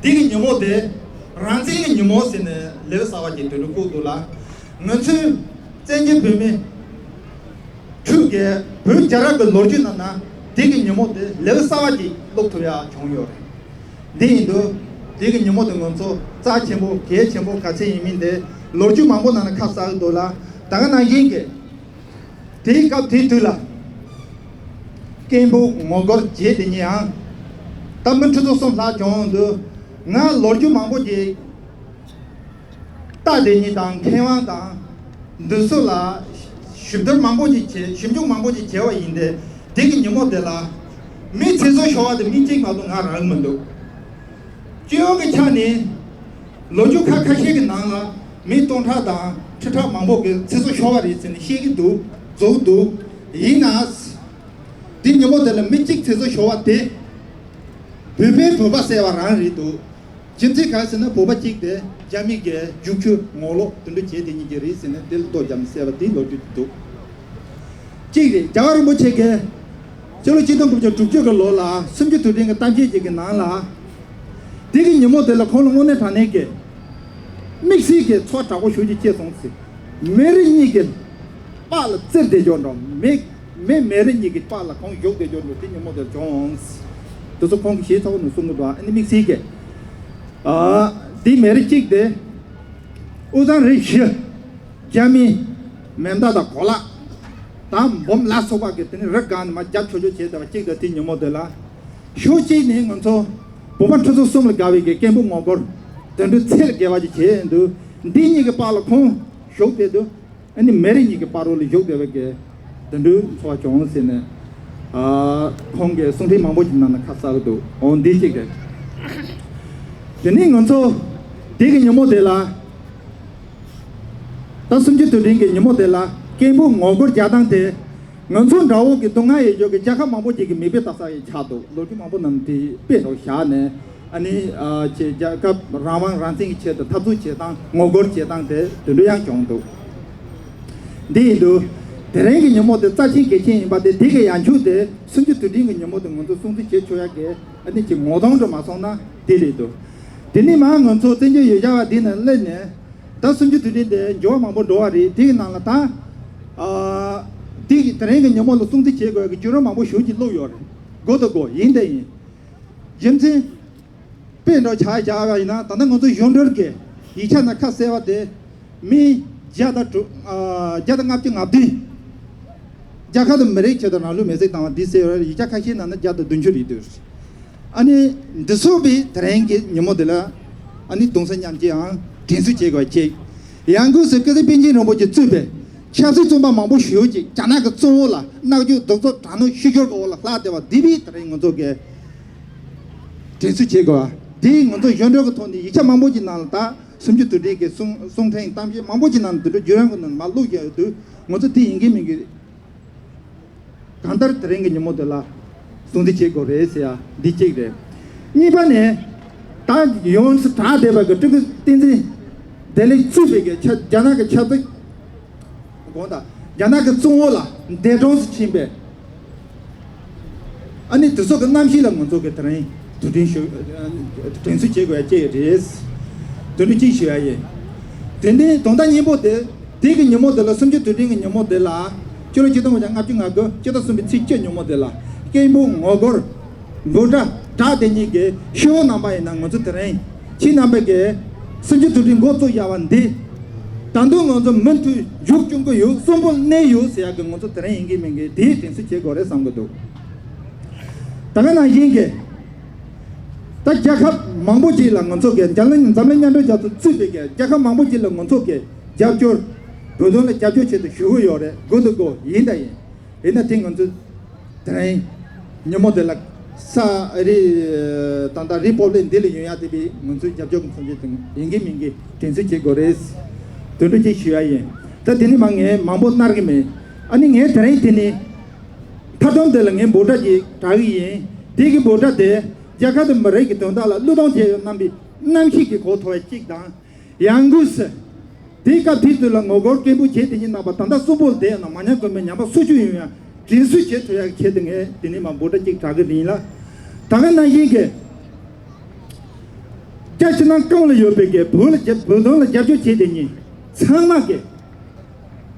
དེ་གི་ཉིན་མོ་དེ་རང་བཙན་གྱི་ཉིན་མོ་ཟེར་ནས་ལེའུ་གསར་པ་ཅིག་དེ་འདྲ་བཀོད་འདུག་ལ། ང་ཚོའི་བཙན་བྱོལ་བོད་མི་ཁྲོད་ཀྱི་བོད་རྒྱལ་རབས་ཀྱི་ལོ་རྒྱུས་ནང་ན་དེ་གི་ཉིན་མོ་དེ་ལེའུ་གསར་པ་ཅིག་ཀློག་ཐུབ་ཡག་བྱུང་ཡོད་རེད། འདི་ཡིན་དུས་དེ་གི་ཉིན་མོ་དེ་ང་ཚོ་རྩ་ཆེན་པོ་གལ་ཆེན་པོ་ག་ཚད་ཡིན་མིན་དེ་ལོ་རྒྱུས་མང་པོ་ནང་ན་ཁ་གསལ་འདུག་ལ། ད་ག་ནང་བཞིན་གྱི་དེའི་སྐབས་དེའི་དུས་ལ་སྐད་འབོད་ངོ་རྒོལ་བྱས་དེ་ཉིད་ཡང་ད་མི་ཁྲི་ཚོ་གསུམ་ལྷག་བྱུང་འདུག་ང་ལོ་རྒྱུས་མང་པོ་ཅིག་ལྟ་དེ་ཉིད་དང་མཁས་དབང་དང་འདི་ཚོ་ལ་ཞིབ་བསྡུར་མང་པོ་ཅིག་བྱས། ཞིབ་འཇུག་མང་པོ་ཅིག་བྱས་པ་ཡིན་ཏེ། དེ་གི་ཉིན་མོ་དེ་ལ་མི་ཚེ་སྲོག་ཤོར་བ་དེ་མི་གཅིག་མ་གཏོགས་ང་རག་མི་འདུག་སྤྱི་ཡོངས་ཀྱི་ཆ་ནས་ལོ་རྒྱུས་ཁ་ཁ་ཤས་ཀྱི་ནང་ལ་མི་སྟོང་ཕྲག་དང་ཁྲི་ཕྲག་མང་པོ་གི་ཚེ་སྲོག་ཤོར་བ་རེད་ཟེར་ནས་བཤད་ཀྱི་འདུག་རྫོགས་འདུག་ཡིན་ན་དེ་ཉིན་མོ་དེ་ལ་མི་གཅིག་ཚེ་སྲོག་ཤོར་བ་དེ་བོད་པས་བོད་པ་བསད་པ་རང་རེད་འདུག་རྒྱུ་མཚན་གང་ཟེར་ན་བོད་པ་གཅིག་དེ་རྒྱ་མི་གིས་རྒྱུག་ཁྱུ་ངོ་ལོག་དེ་འདྲ་བྱས་དེ་གཉིས་ཀྱི་རེད་ཟེར་ནས་དེ་ལ་ལྡོག་རྒྱབ་ནས་བསད་པ་དེ་ལོ་རྒྱུས་འདུག་གཅིག་རེད། རྒྱལ་བ་རིན་པོ་ཆེ་གིས་ཕྱི་ལོ་ཆིག་སྟོང་དགུ་བརྒྱ་དྲུག་ཅུ་གི་ལོ་ལ་གསུམ་བཅུ་དུས་དྲན་གྱི་གཏམ་བཤད་ཅིག་གི་ནང་ལ། དེ་གི་ཉིན་མོ་དེ་ལ་ཁོང་ལ་དངོས་གནས་དྲང་གནས་ཀྱི་དམིགས་བསལ་གྱི་ཚོར་བ་དྲག་པོ་ཞེ་པོ་ཅིག་སྐྱེས་སོང་ཟེར། མི་རེ་གཉིས་ཀྱི་པགས་ལ་བཙིར་བསྡད་ཀྱོག་འགྲོ། མི་མི་མི་རེ་གཉིས་ཀྱི་པགས་ལ་ཁོང་བཞུགས་བསྡད་ཀྱོག་འགྲོ། དེ་ཉིན་མོ་དེར་བྱུང་། དེ་ཚོ་ཁོང་གི་ཞེ་ཚ་པོ་ནས་གསུང་གི་འདུག་ཨ་ནི་དམིགས་བསལ་གྱི་ཨ་དེ་མི་རེ་གཅིག་དེ་དབུས་གཙང་རེ་བཞི། རྒྱ་མི་མེ་མདའ་དང་གོ་ལག་དང་འབོམ་ལ་སོགས་པ་གི་དེ་ནི་རི་སྒང་ནས་མར་རྒྱབ་ཆོག་ཆོག་བྱས་བསྡད་པ་གཅིག་དང་། དེ་ཉིན་མོ་དེ་ལ་ཕྱོགས་གཅིག་ནས་ང་ཚོ་བོད་པ་ཁྲི་ཚོ་གསུམ་ལ་དགའ་བའི་གི་སྐད་འབོད་ངོ་རྒོལ་དེ་འདྲའི་ཚད་ལས་བརྒལ་བ་ཅིག་བྱས་འདུག་འདི་གཉིས་ཀྱི་བར་ལ་ཁོང་བཞུགས་བསྡད་འདུག་ཨ་ནི་མི་རེ་གཉིས་ཀྱི་བར་རོ་ལ་བཞུགས་བསྡད་པའི་གི་དེ་འདྲའི་ཚོར་བ་བྱུང་ཟེར་ནས་ཨ་ཁོང་གི་གསུང་འཕྲིན་མང་པོ་ཅིག་ནང་ན་ཁ་གསལ་གི་འདུག་འོ་འདི་གཅིག་རེད། དེ་ནས་ང་ཚོ་དེ་གི་ཉིན་མོ་དེ་ལ། ད་གསུམ་བཅུ་དུས་དྲན་གྱི་ཉིན་མོ་དེ་ལ་སྐད་འབོད་ངོ་རྒོལ་རྒྱག་སྟངས་དེ། ང་ཚོ་འདྲ་བོ་གི་སྡུག་བསྔལ་ཡོད་ཀྱོག་གི་རྒྱལ་ཁབ་མང་པོ་ཅིག་གི་མིག་དཔེ་ལྟ་ས་ཡི་ཆགས་འདུག་ལོ་རྒྱུས་མང་པོ་ནང་དེ་དཔེ་འདྲ་བཞག་ནས། ཨ་ནི་ཨ་ཅེ་རྒྱལ་ཁབ་རང་དབང་རང་བཙན་གྱི་ཆེད་དུ་འཐབ་རྩོད་བྱེད་སྟངས་ངོ་རྒོལ་བྱེད་སྟངས་དེ་དེ་འདྲ་ཡང་བྱུང་འདུག་འདི་ཡིན་དུས། དེ་རིང་གི་ཉིན་མོ་དེ་རྩ་ཆེན་གལ་ཆེན་ཡིན་པ་དེ་དེ་གི་ཡང་ཆུ་དེ་གསུམ་བཅུ་དུས་དྲན་གྱི་ཉིན་མོ་དེ་ང་ཚོ་སྲུང་བརྩི་བྱེད་ཆོག་ཡ་གི་ཨ་ནི་ཅིག་ངོ་གདོང་འདྲ་མ་སོང་ན་དེ་རེད་འདུག་དེ་ནས་མར་ང་ཚོ་བཙན་བྱོལ་ཡུལ་གྲུ་བ་འདི་ནས་སླེབས་ནས། ད་གསུམ་བཅུ་དུས་དྲན་དེ་འགྱུར་བ་མང་པོ་འགྲོ་བ་རེད། དེ་གི་ནང་ལ་ད་ཨ་དེ་གི་དེ་རིང་གི་ཉིན་མོ་ལ་སྲུང་བརྩི་བྱེད་དགོས་ཀྱི་བརྒྱུད་རིམ་མང་པོ་ཞེ་པོ་ཅིག་བླུགས་ཡོད་རེད། དགོས་དང་དགོས། ཡིན་དང་ཡིན། རྒྱུ་མཚན་དཔེ་འདྲ་ཆ་བཞག་པ་ཡིན་ན། ད་ལྟ་ང་ཚོ་གཞུང་འབྲེལ་གྱི་ཡིག་ཆ་ནང་ཁ་གསལ་བ་དེ་མི་བརྒྱ་དང་དྲུག་ཨ་བརྒྱ་དང་ལྔ་བཅུ་ང་བདུན། རྒྱལ་ཁབ་དང་མི་རིགས་ཆེད་དུ་རང་ལུས་མེར་སྲེག་བཏང་བ་འདི་ཟེར་བའི་ཡིག་ཆ་ཁ་ཤས་ནང་ན་བརྒྱ་དང་བདུན་ཅུ་རེད་འདུག་ཨ་ནི་འདི་ཚོ་བའི་དེ་རིང་གི་ཉིན་མོ་འདི་ལ་ཨ་ནི་གདུང་སེམས་མཉམ་སྐྱེད་ཨང་དྲན་གསོ་བྱེད་དགོས་ཅིག་ཡང་སྒོས་སུ་སྐུ་ཚེ་པཎ་ཆེན་རིན་པོ་ཆེ་གཙོས་པའི་ཆབ་སྲིད་བཙོན་པ་མང་པོ་ཞེ་པོ་ཅིག་རྒྱ་ནག་གི་བཙོན་འོག་ལ་མནར་གཅོད་རྡོག་རྩ་དྲག་གནོན་ཤུགས་ཆེར་གྱི་འོག་ལ་ལྷག་བསྡད་པ་འདི་བའི་དེ་རིང་ང་ཚོ་གི་དྲན་གསོ་བྱེད་དགོས་པ། འདི་ང་ཚོ་གཞུང་འབྲེལ་གྱི་ཐོག་ནས་ཡིག་ཆ་མང་པོ་ཅིག་ནང་ལ་ད་གསུམ་བཅུ་དུས་དྲན་གྱི་གསུང་གསུང་འཕྲིན་གཏམ་བཤད་མང་པོ་ཅིག་ནང་ལ་འདི་འདྲ་བརྒྱུད་རིམ་གྱི་ནང་མར་བླུགས་བཞག་ཡོད་དུས། ང་ཚོ་དེ་ཡིན་གྱི་མིན་གྱི། གང་ལྟར་དེ་རིང་གི་ཉིན་མོ་དེ་ལ་སྲུང་བརྩི་བྱེད་དགོས་རེད་ཟེར་ཡ་འདི་གཅིག་རེད། གཉིས་པ་ནི། ད་ཡོངས་སུ་གྲགས་བསྡད་པ་གི་སྤྲུལ་སྐུ་བསྟན་འཛིན་བདེ་ལེགས་གཙོས་པའི་གི་ཆ་རྒྱ་ནག་གི་ཆབ་སྲིད། དགོངས་དག་རྒྱ་ནག་གི་བཙོན་འོག་ལ་འདས་གྲོངས་སུ་ཕྱིན་པའི། ཨ་ནི་དེ་ཚོ་གི་རྣམ་ཤེས་ལ་ང་ཚོ་གི་དེ་རིང་དུས་དྲན་ཞུ། དྲན་གསོ་བྱེད་དགོས་ཡ་བཅས་རེད། དོན་དུ་གཅིག་ཞུ་ཡ་ཡིན། དེ་ནས་དོན་དག་སྙིང་པོ་དེ། དེ་གི་ཉིན་མོ་དེ་ལ་གསུམ་བཅུ་དུས་དྲན་གི་ཉིན་མོ་དེ་ལ། སྤྱི་ལོ་ཆིག་སྟོང་དགུ་བརྒྱ་ལྔ་བཅུ་ང་དགུ་སྤྱི་ཟླ་གསུམ་པའི་ཚེས་བཅུ་ཉིན་མོ་དེ་ལ། སྐད་འབོད་ངོ་རྒོལ་འབོད་སྒྲ་གྲགས་དེ་ཉིད་ཀྱི་ཤོག་བུ་རྣམ་པ་ཡིན་ན། ང་ཚོ་དེ་རིང་ཁྱེད་རྣམ་པ་གིས་གསུམ་བཅུ་དུས་དྲན་འགོ་བཙུགས་བཞག་པ་འདི། ད་དུང་ང་ཚོ་མུ་མཐུད་མཇུག་སྐྱོང་གི་ཡོད། གསོན་པོ་གནས་ཡོད་ཟེར་ཡག་གི་ང་ཚོ་དེ་རིང་ཡིན་གྱི་མིན་གྱི་དེའི་དྲན་གསོ་བྱེད་དགོས་རེད་བསམ་གྱི་འདུག་ད་ག་ནང་བཞིན་གྱི། ད་རྒྱལ་ཁབ་མང་པོ་ཅིག་ལ་ང་ཚོ་གི་འཛམ་གླིང་འཛམ་གླིང་མཉམ་འབྲེལ་རྒྱལ་ཚོགས་གཙོས་པའི་གི་རྒྱལ་ཁབ་མང་པོ་ཅིག་ལ་ང་ཚོ་གི་རྒྱབ་སྐྱོར། བོད་དོན་ལ་རྒྱབ་སྐྱོར་བྱེད་དུ་ཞུ་གི་ཡོད་རེད། དགོས་དང་དགོས། ཡིན་དང་ཡིན། ཡིན་ན་དེ་ང་ཚོ་དེ་རིང་ཉིན་མོ་དེ་ལ་ས་རི་ད་ལྟ་རི་པོབ་ལིག་འདི་ལ་ཡོང་ཡ་དེ་བས་ང་ཚོའི་རྒྱབ་སྐྱོར་གྱི་མཚོན་བྱེད་དེ་ཡིན་གྱི་མིན་གྱི་དྲན་གསོ་བྱེད་དགོས་རེད། དོན་འགྲུབ་ཅིག་ཞུ་ཡ་ཡིན། ད་དེ་ནི་མ་ངས་མང་པོ་གནང་གི་མེད། ཨ་ནི་ངས་དེ་རིང་དེ་ནི་མཐའ་སྡོམ་དེ་ལ་ངས་འབོད་སྒྲ་ཅིག་གྲགས་ཀྱི་ཡིན། དེ་གི་འབོད་སྒྲ་དེ་རྒྱལ་ཁབ་དང་མི་རིགས་ཀྱི་དོན་དག་ལ་བློས་གཏོང་བྱས་ཡོད་རྣམ་པའི་རྣམ་ཤེས་ཀྱི་གོ་མཐོ་བ་གཅིག་དང་། ཡང་སྒོས་སུ། དེའི་སྐབས་དེ་དུས་ལ་ངོ་རྒོལ་སྐད་འབོད་བྱས་དེ་ཉིད་རྣམ་པ་ད་ལྟ་གསོན་པོར་བསྡད་ཡོད་ན་མ་ཉམས་གོང་མའི་ཉམས་པ་སོར་ཆུད་ཡོང་ཡང་དྲན་གསོ་བྱེད་ཐུབ་ཡག་གི་ཆེད་དུ་ངས་དེ་ནས་མར་འབོད་སྒྲ་གཅིག་གྲགས་ཀྱི་ཡིན་ལ། ད་ག་ནང་བཞིན་གྱི། རྒྱ་ཕྱི་ནང་གང་ལ་ཡོད་པའི་གི་བོད་ལ་རྒྱ་བོད་དོན་ལ་རྒྱབ་སྐྱོར་བྱས་དེ་ཉིད་ཚང་མ་གི།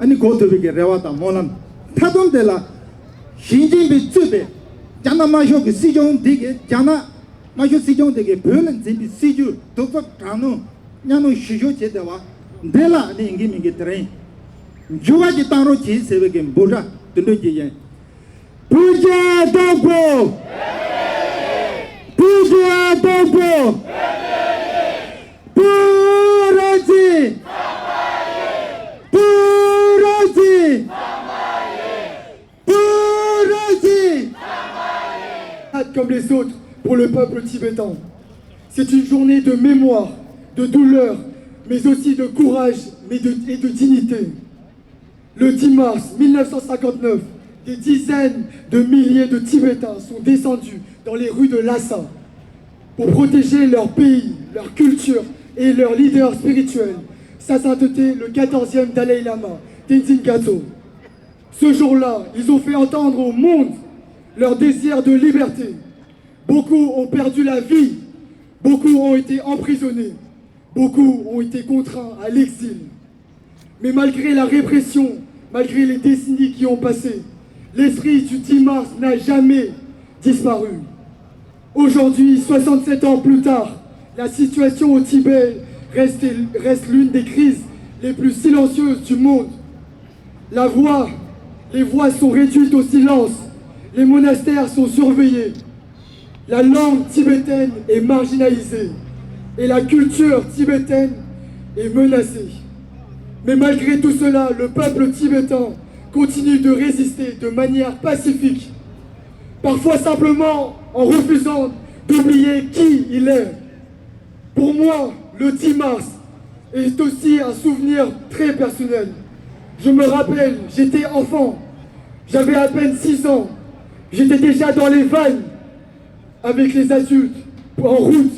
ཨ་ནི་གོ་ཐུབ་པའི་གི་རེ་བ་དང་སྨོན་ལམ། མཐའ་སྡོམ་དེ་ལ། ཞི་ཅིན་ཕིང་གཙོས་པའི་རྒྱ་ནག་དམར་ཤོག་གི་སྲིད་གཞུང་འདི་གི་རྒྱ་ནག་དམར་ཤོག་སྲིད་གཞུང་དེ་གིས་བོད་ལ་འཛིན་པའི་སྲིད་ཇུས་གདུག་རྩུབ་དྲག་གནོན་གཉའ་གནོན་ཞི་ཞོར་བྱས་བསྡད་པ་འདི་ལ་ནི་ཡིན་གྱི་མིན་གྱི་དེ་རིང་འགྱུར་བ་ཅིག་བཏང་རོགས་གྱིས་ཟེར་བའི་གི་འབོད་སྒྲ་དེ་འདྲ་ཅིག་ཡིན། བོད་རྒྱལ་དང་པོ། བོད་རྒྱལ་དང་པོ། བོད་རང་བཙན། བོད་རང་བཙན། Comme les autres, pour le peuple tibétain. C'est une journée de mémoire, de douleur, mais aussi de courage mais de- et de dignité. Le dix mars mille neuf cent cinquante-neuf, des dizaines de milliers de Tibétains sont descendus dans les rues de Lhasa pour protéger leur pays, leur culture et leur leader spirituel, Sa Sainteté le quatorzième Dalai Lama, Tenzin Gyatso. Ce jour-là, ils ont fait entendre au monde leur désir de liberté. Beaucoup ont perdu la vie. Beaucoup ont été emprisonnés, beaucoup ont été contraints à l'exil. Mais malgré la répression, malgré les décennies qui ont passé, l'esprit du dix mars n'a jamais disparu. Aujourd'hui, soixante-sept ans plus tard, la situation au Tibet reste, reste l'une des crises les plus silencieuses du monde. La voix, les voix sont réduites au silence, les monastères sont surveillés, la langue tibétaine est marginalisée et la culture tibétaine est menacée. Mais malgré tout cela, le peuple tibétain continue de résister de manière pacifique, parfois simplement en refusant d'oublier qui il est. Pour moi, le dix mars est aussi un souvenir très personnel. Je me rappelle, j'étais enfant, j'avais à peine six ans, j'étais déjà dans les vannes avec les adultes en route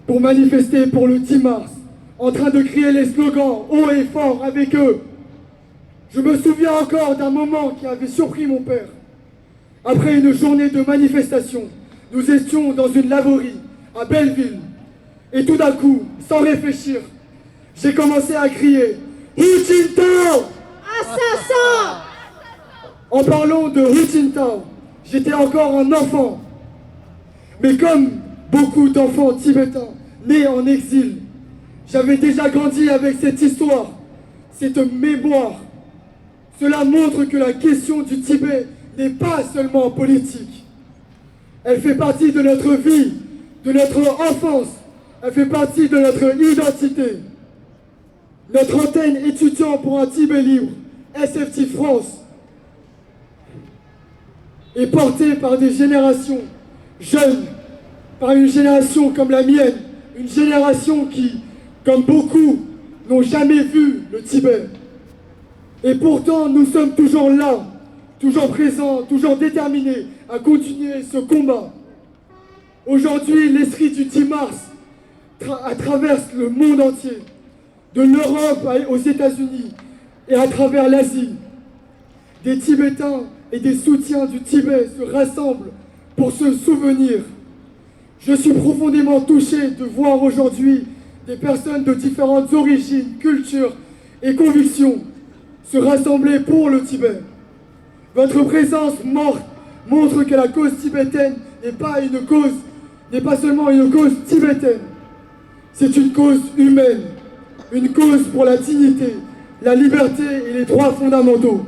pour manifester pour le dix mars, en train de crier les slogans haut et fort avec eux. Je me souviens encore d'un moment qui avait surpris mon père. Après une journée de manifestation, nous étions dans une laverie à Belleville. Et tout d'un coup, sans réfléchir, j'ai commencé à crier : « Hu Jintao ! » Assassin ! En parlant de Hu Jintao, j'étais encore un enfant. Mais comme beaucoup d'enfants tibétains nés en exil, j'avais déjà grandi avec cette histoire, cette mémoire. Cela montre que la question du Tibet n'est pas seulement politique. Elle fait partie de notre vie, de notre enfance. Elle fait partie de notre identité. Notre antenne étudiant pour un Tibet libre, S F T France, est portée par des générations jeunes, par une génération comme la mienne, une génération qui, comme beaucoup, n'ont jamais vu le Tibet. Et pourtant, nous sommes toujours là, toujours présents, toujours déterminés à continuer ce combat. Aujourd'hui, l'esprit du dix mars tra- traverse le monde entier, de l'Europe à- aux États-Unis et à travers l'Asie. Des Tibétains et des soutiens du Tibet se rassemblent pour se souvenir. Je suis profondément touché de voir aujourd'hui des personnes de différentes origines, cultures et convictions se rassembler pour le Tibet. Votre présence morte montre que la cause tibétaine n'est pas une cause, n'est pas seulement une cause tibétaine. C'est une cause humaine, une cause pour la dignité, la liberté et les droits fondamentaux.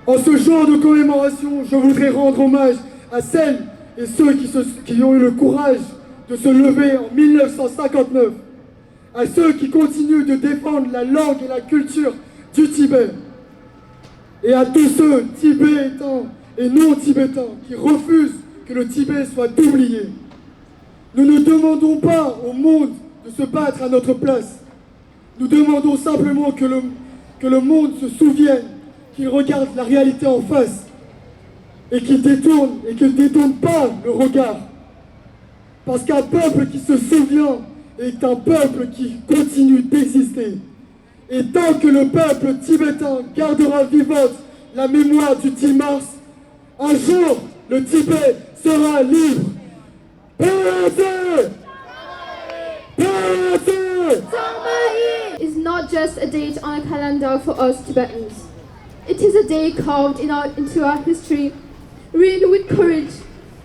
En ce jour de commémoration, je voudrais rendre hommage à celles et ceux qui, se- qui ont eu le courage de se lever en mille neuf cent cinquante-neuf, à ceux qui continuent de défendre la langue et la culture du Tibet, et à tous ceux, Tibétains et non Tibétains, qui refusent que le Tibet soit oublié. Nous ne demandons pas au monde de se battre à notre place. Nous demandons simplement que le, que le monde se souvienne, qu'il regarde la réalité en face et qu'il détourne et qu'il détourne pas le regard. Parce qu'un peuple qui se souvient est un peuple qui continue d'exister. Et tant que le peuple tibétain gardera vivante la mémoire du dix mars, un jour, le Tibet sera libre. Paix à Dieu ! Paix à Dieu ! Is not just a date on a calendar for us Tibetans. It is a day carved in our, into our history, written with courage,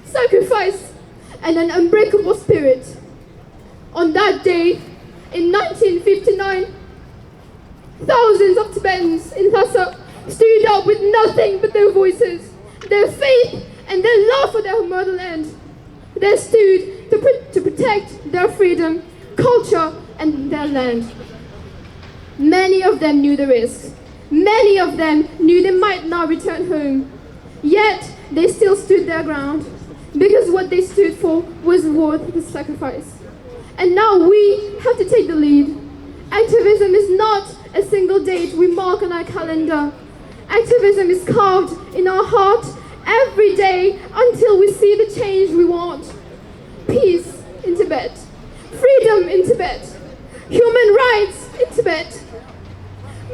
sacrifice, and an unbreakable spirit. On that day, in nineteen fifty-nine, thousands of Tibetans in Lhasa stood up with nothing but their voices, their faith, and their love for their motherland. They stood to, pr- to protect their freedom, culture, and their land. Many of them knew the risks. Many of them knew they might not return home. Yet, they still stood their ground because what they stood for was worth the sacrifice. And now we have to take the lead. Activism is not a single date we mark on our calendar. Activism is carved in our heart every day until we see the change we want. Peace in Tibet. Freedom in Tibet. Human rights in Tibet.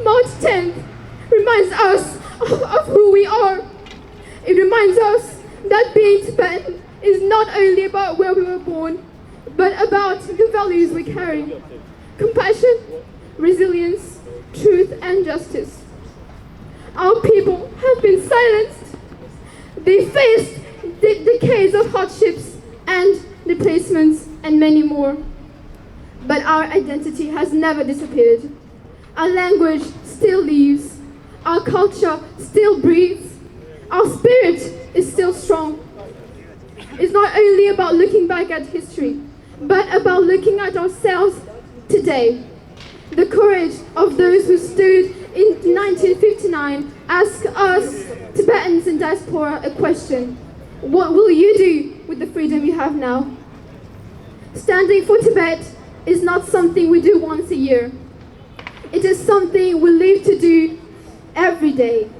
March tenth reminds us of, of who we are. It reminds us that being Tibetan is not only about where we were born, but about the values we carry: compassion, resilience, truth, and justice. Our people have been silenced, they faced de- decades of hardships and displacements, and many more. But our identity has never disappeared. Our language still lives, our culture still breathes, our spirit is still strong. It's not only about looking back at history, but about looking at ourselves today. The courage of those who stood in nineteen fifty-nine asks us Tibetans in diaspora a question: what will you do with the freedom you have now? Standing for Tibet is not something we do once a year. It is something we live to do every day.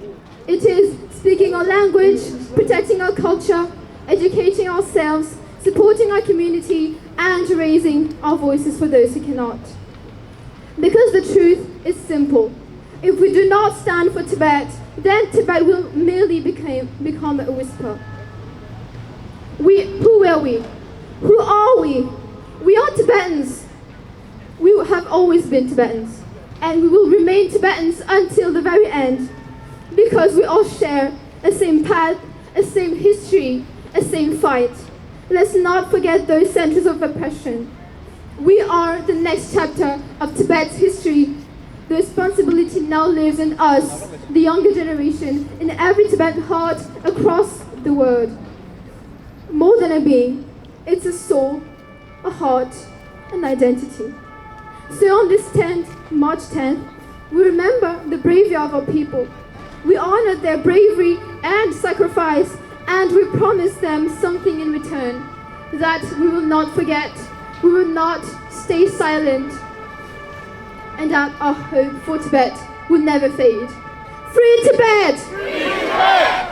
It is speaking our language, protecting our culture, educating ourselves, supporting our community, and raising our voices for those who cannot. Because the truth is simple: if we do not stand for Tibet, then Tibet will merely become, become a whisper. We, who were we? Who are we? We are Tibetans. We have always been Tibetans, and we will remain Tibetans until the very end, because we all share a same path, a same history, a same fight. Let's not forget those centuries of oppression. We are the next chapter of Tibet's history. The responsibility now lives in us, the younger generation, in every Tibetan heart across the world. More than a being, it's a soul, a heart, an identity. So on this tenth, March tenth, we remember the bravery of our people. We honor their bravery and sacrifice, and we promise them something in return: that we will not forget, we will not stay silent, and that our hope for Tibet will never fade. Free Tibet!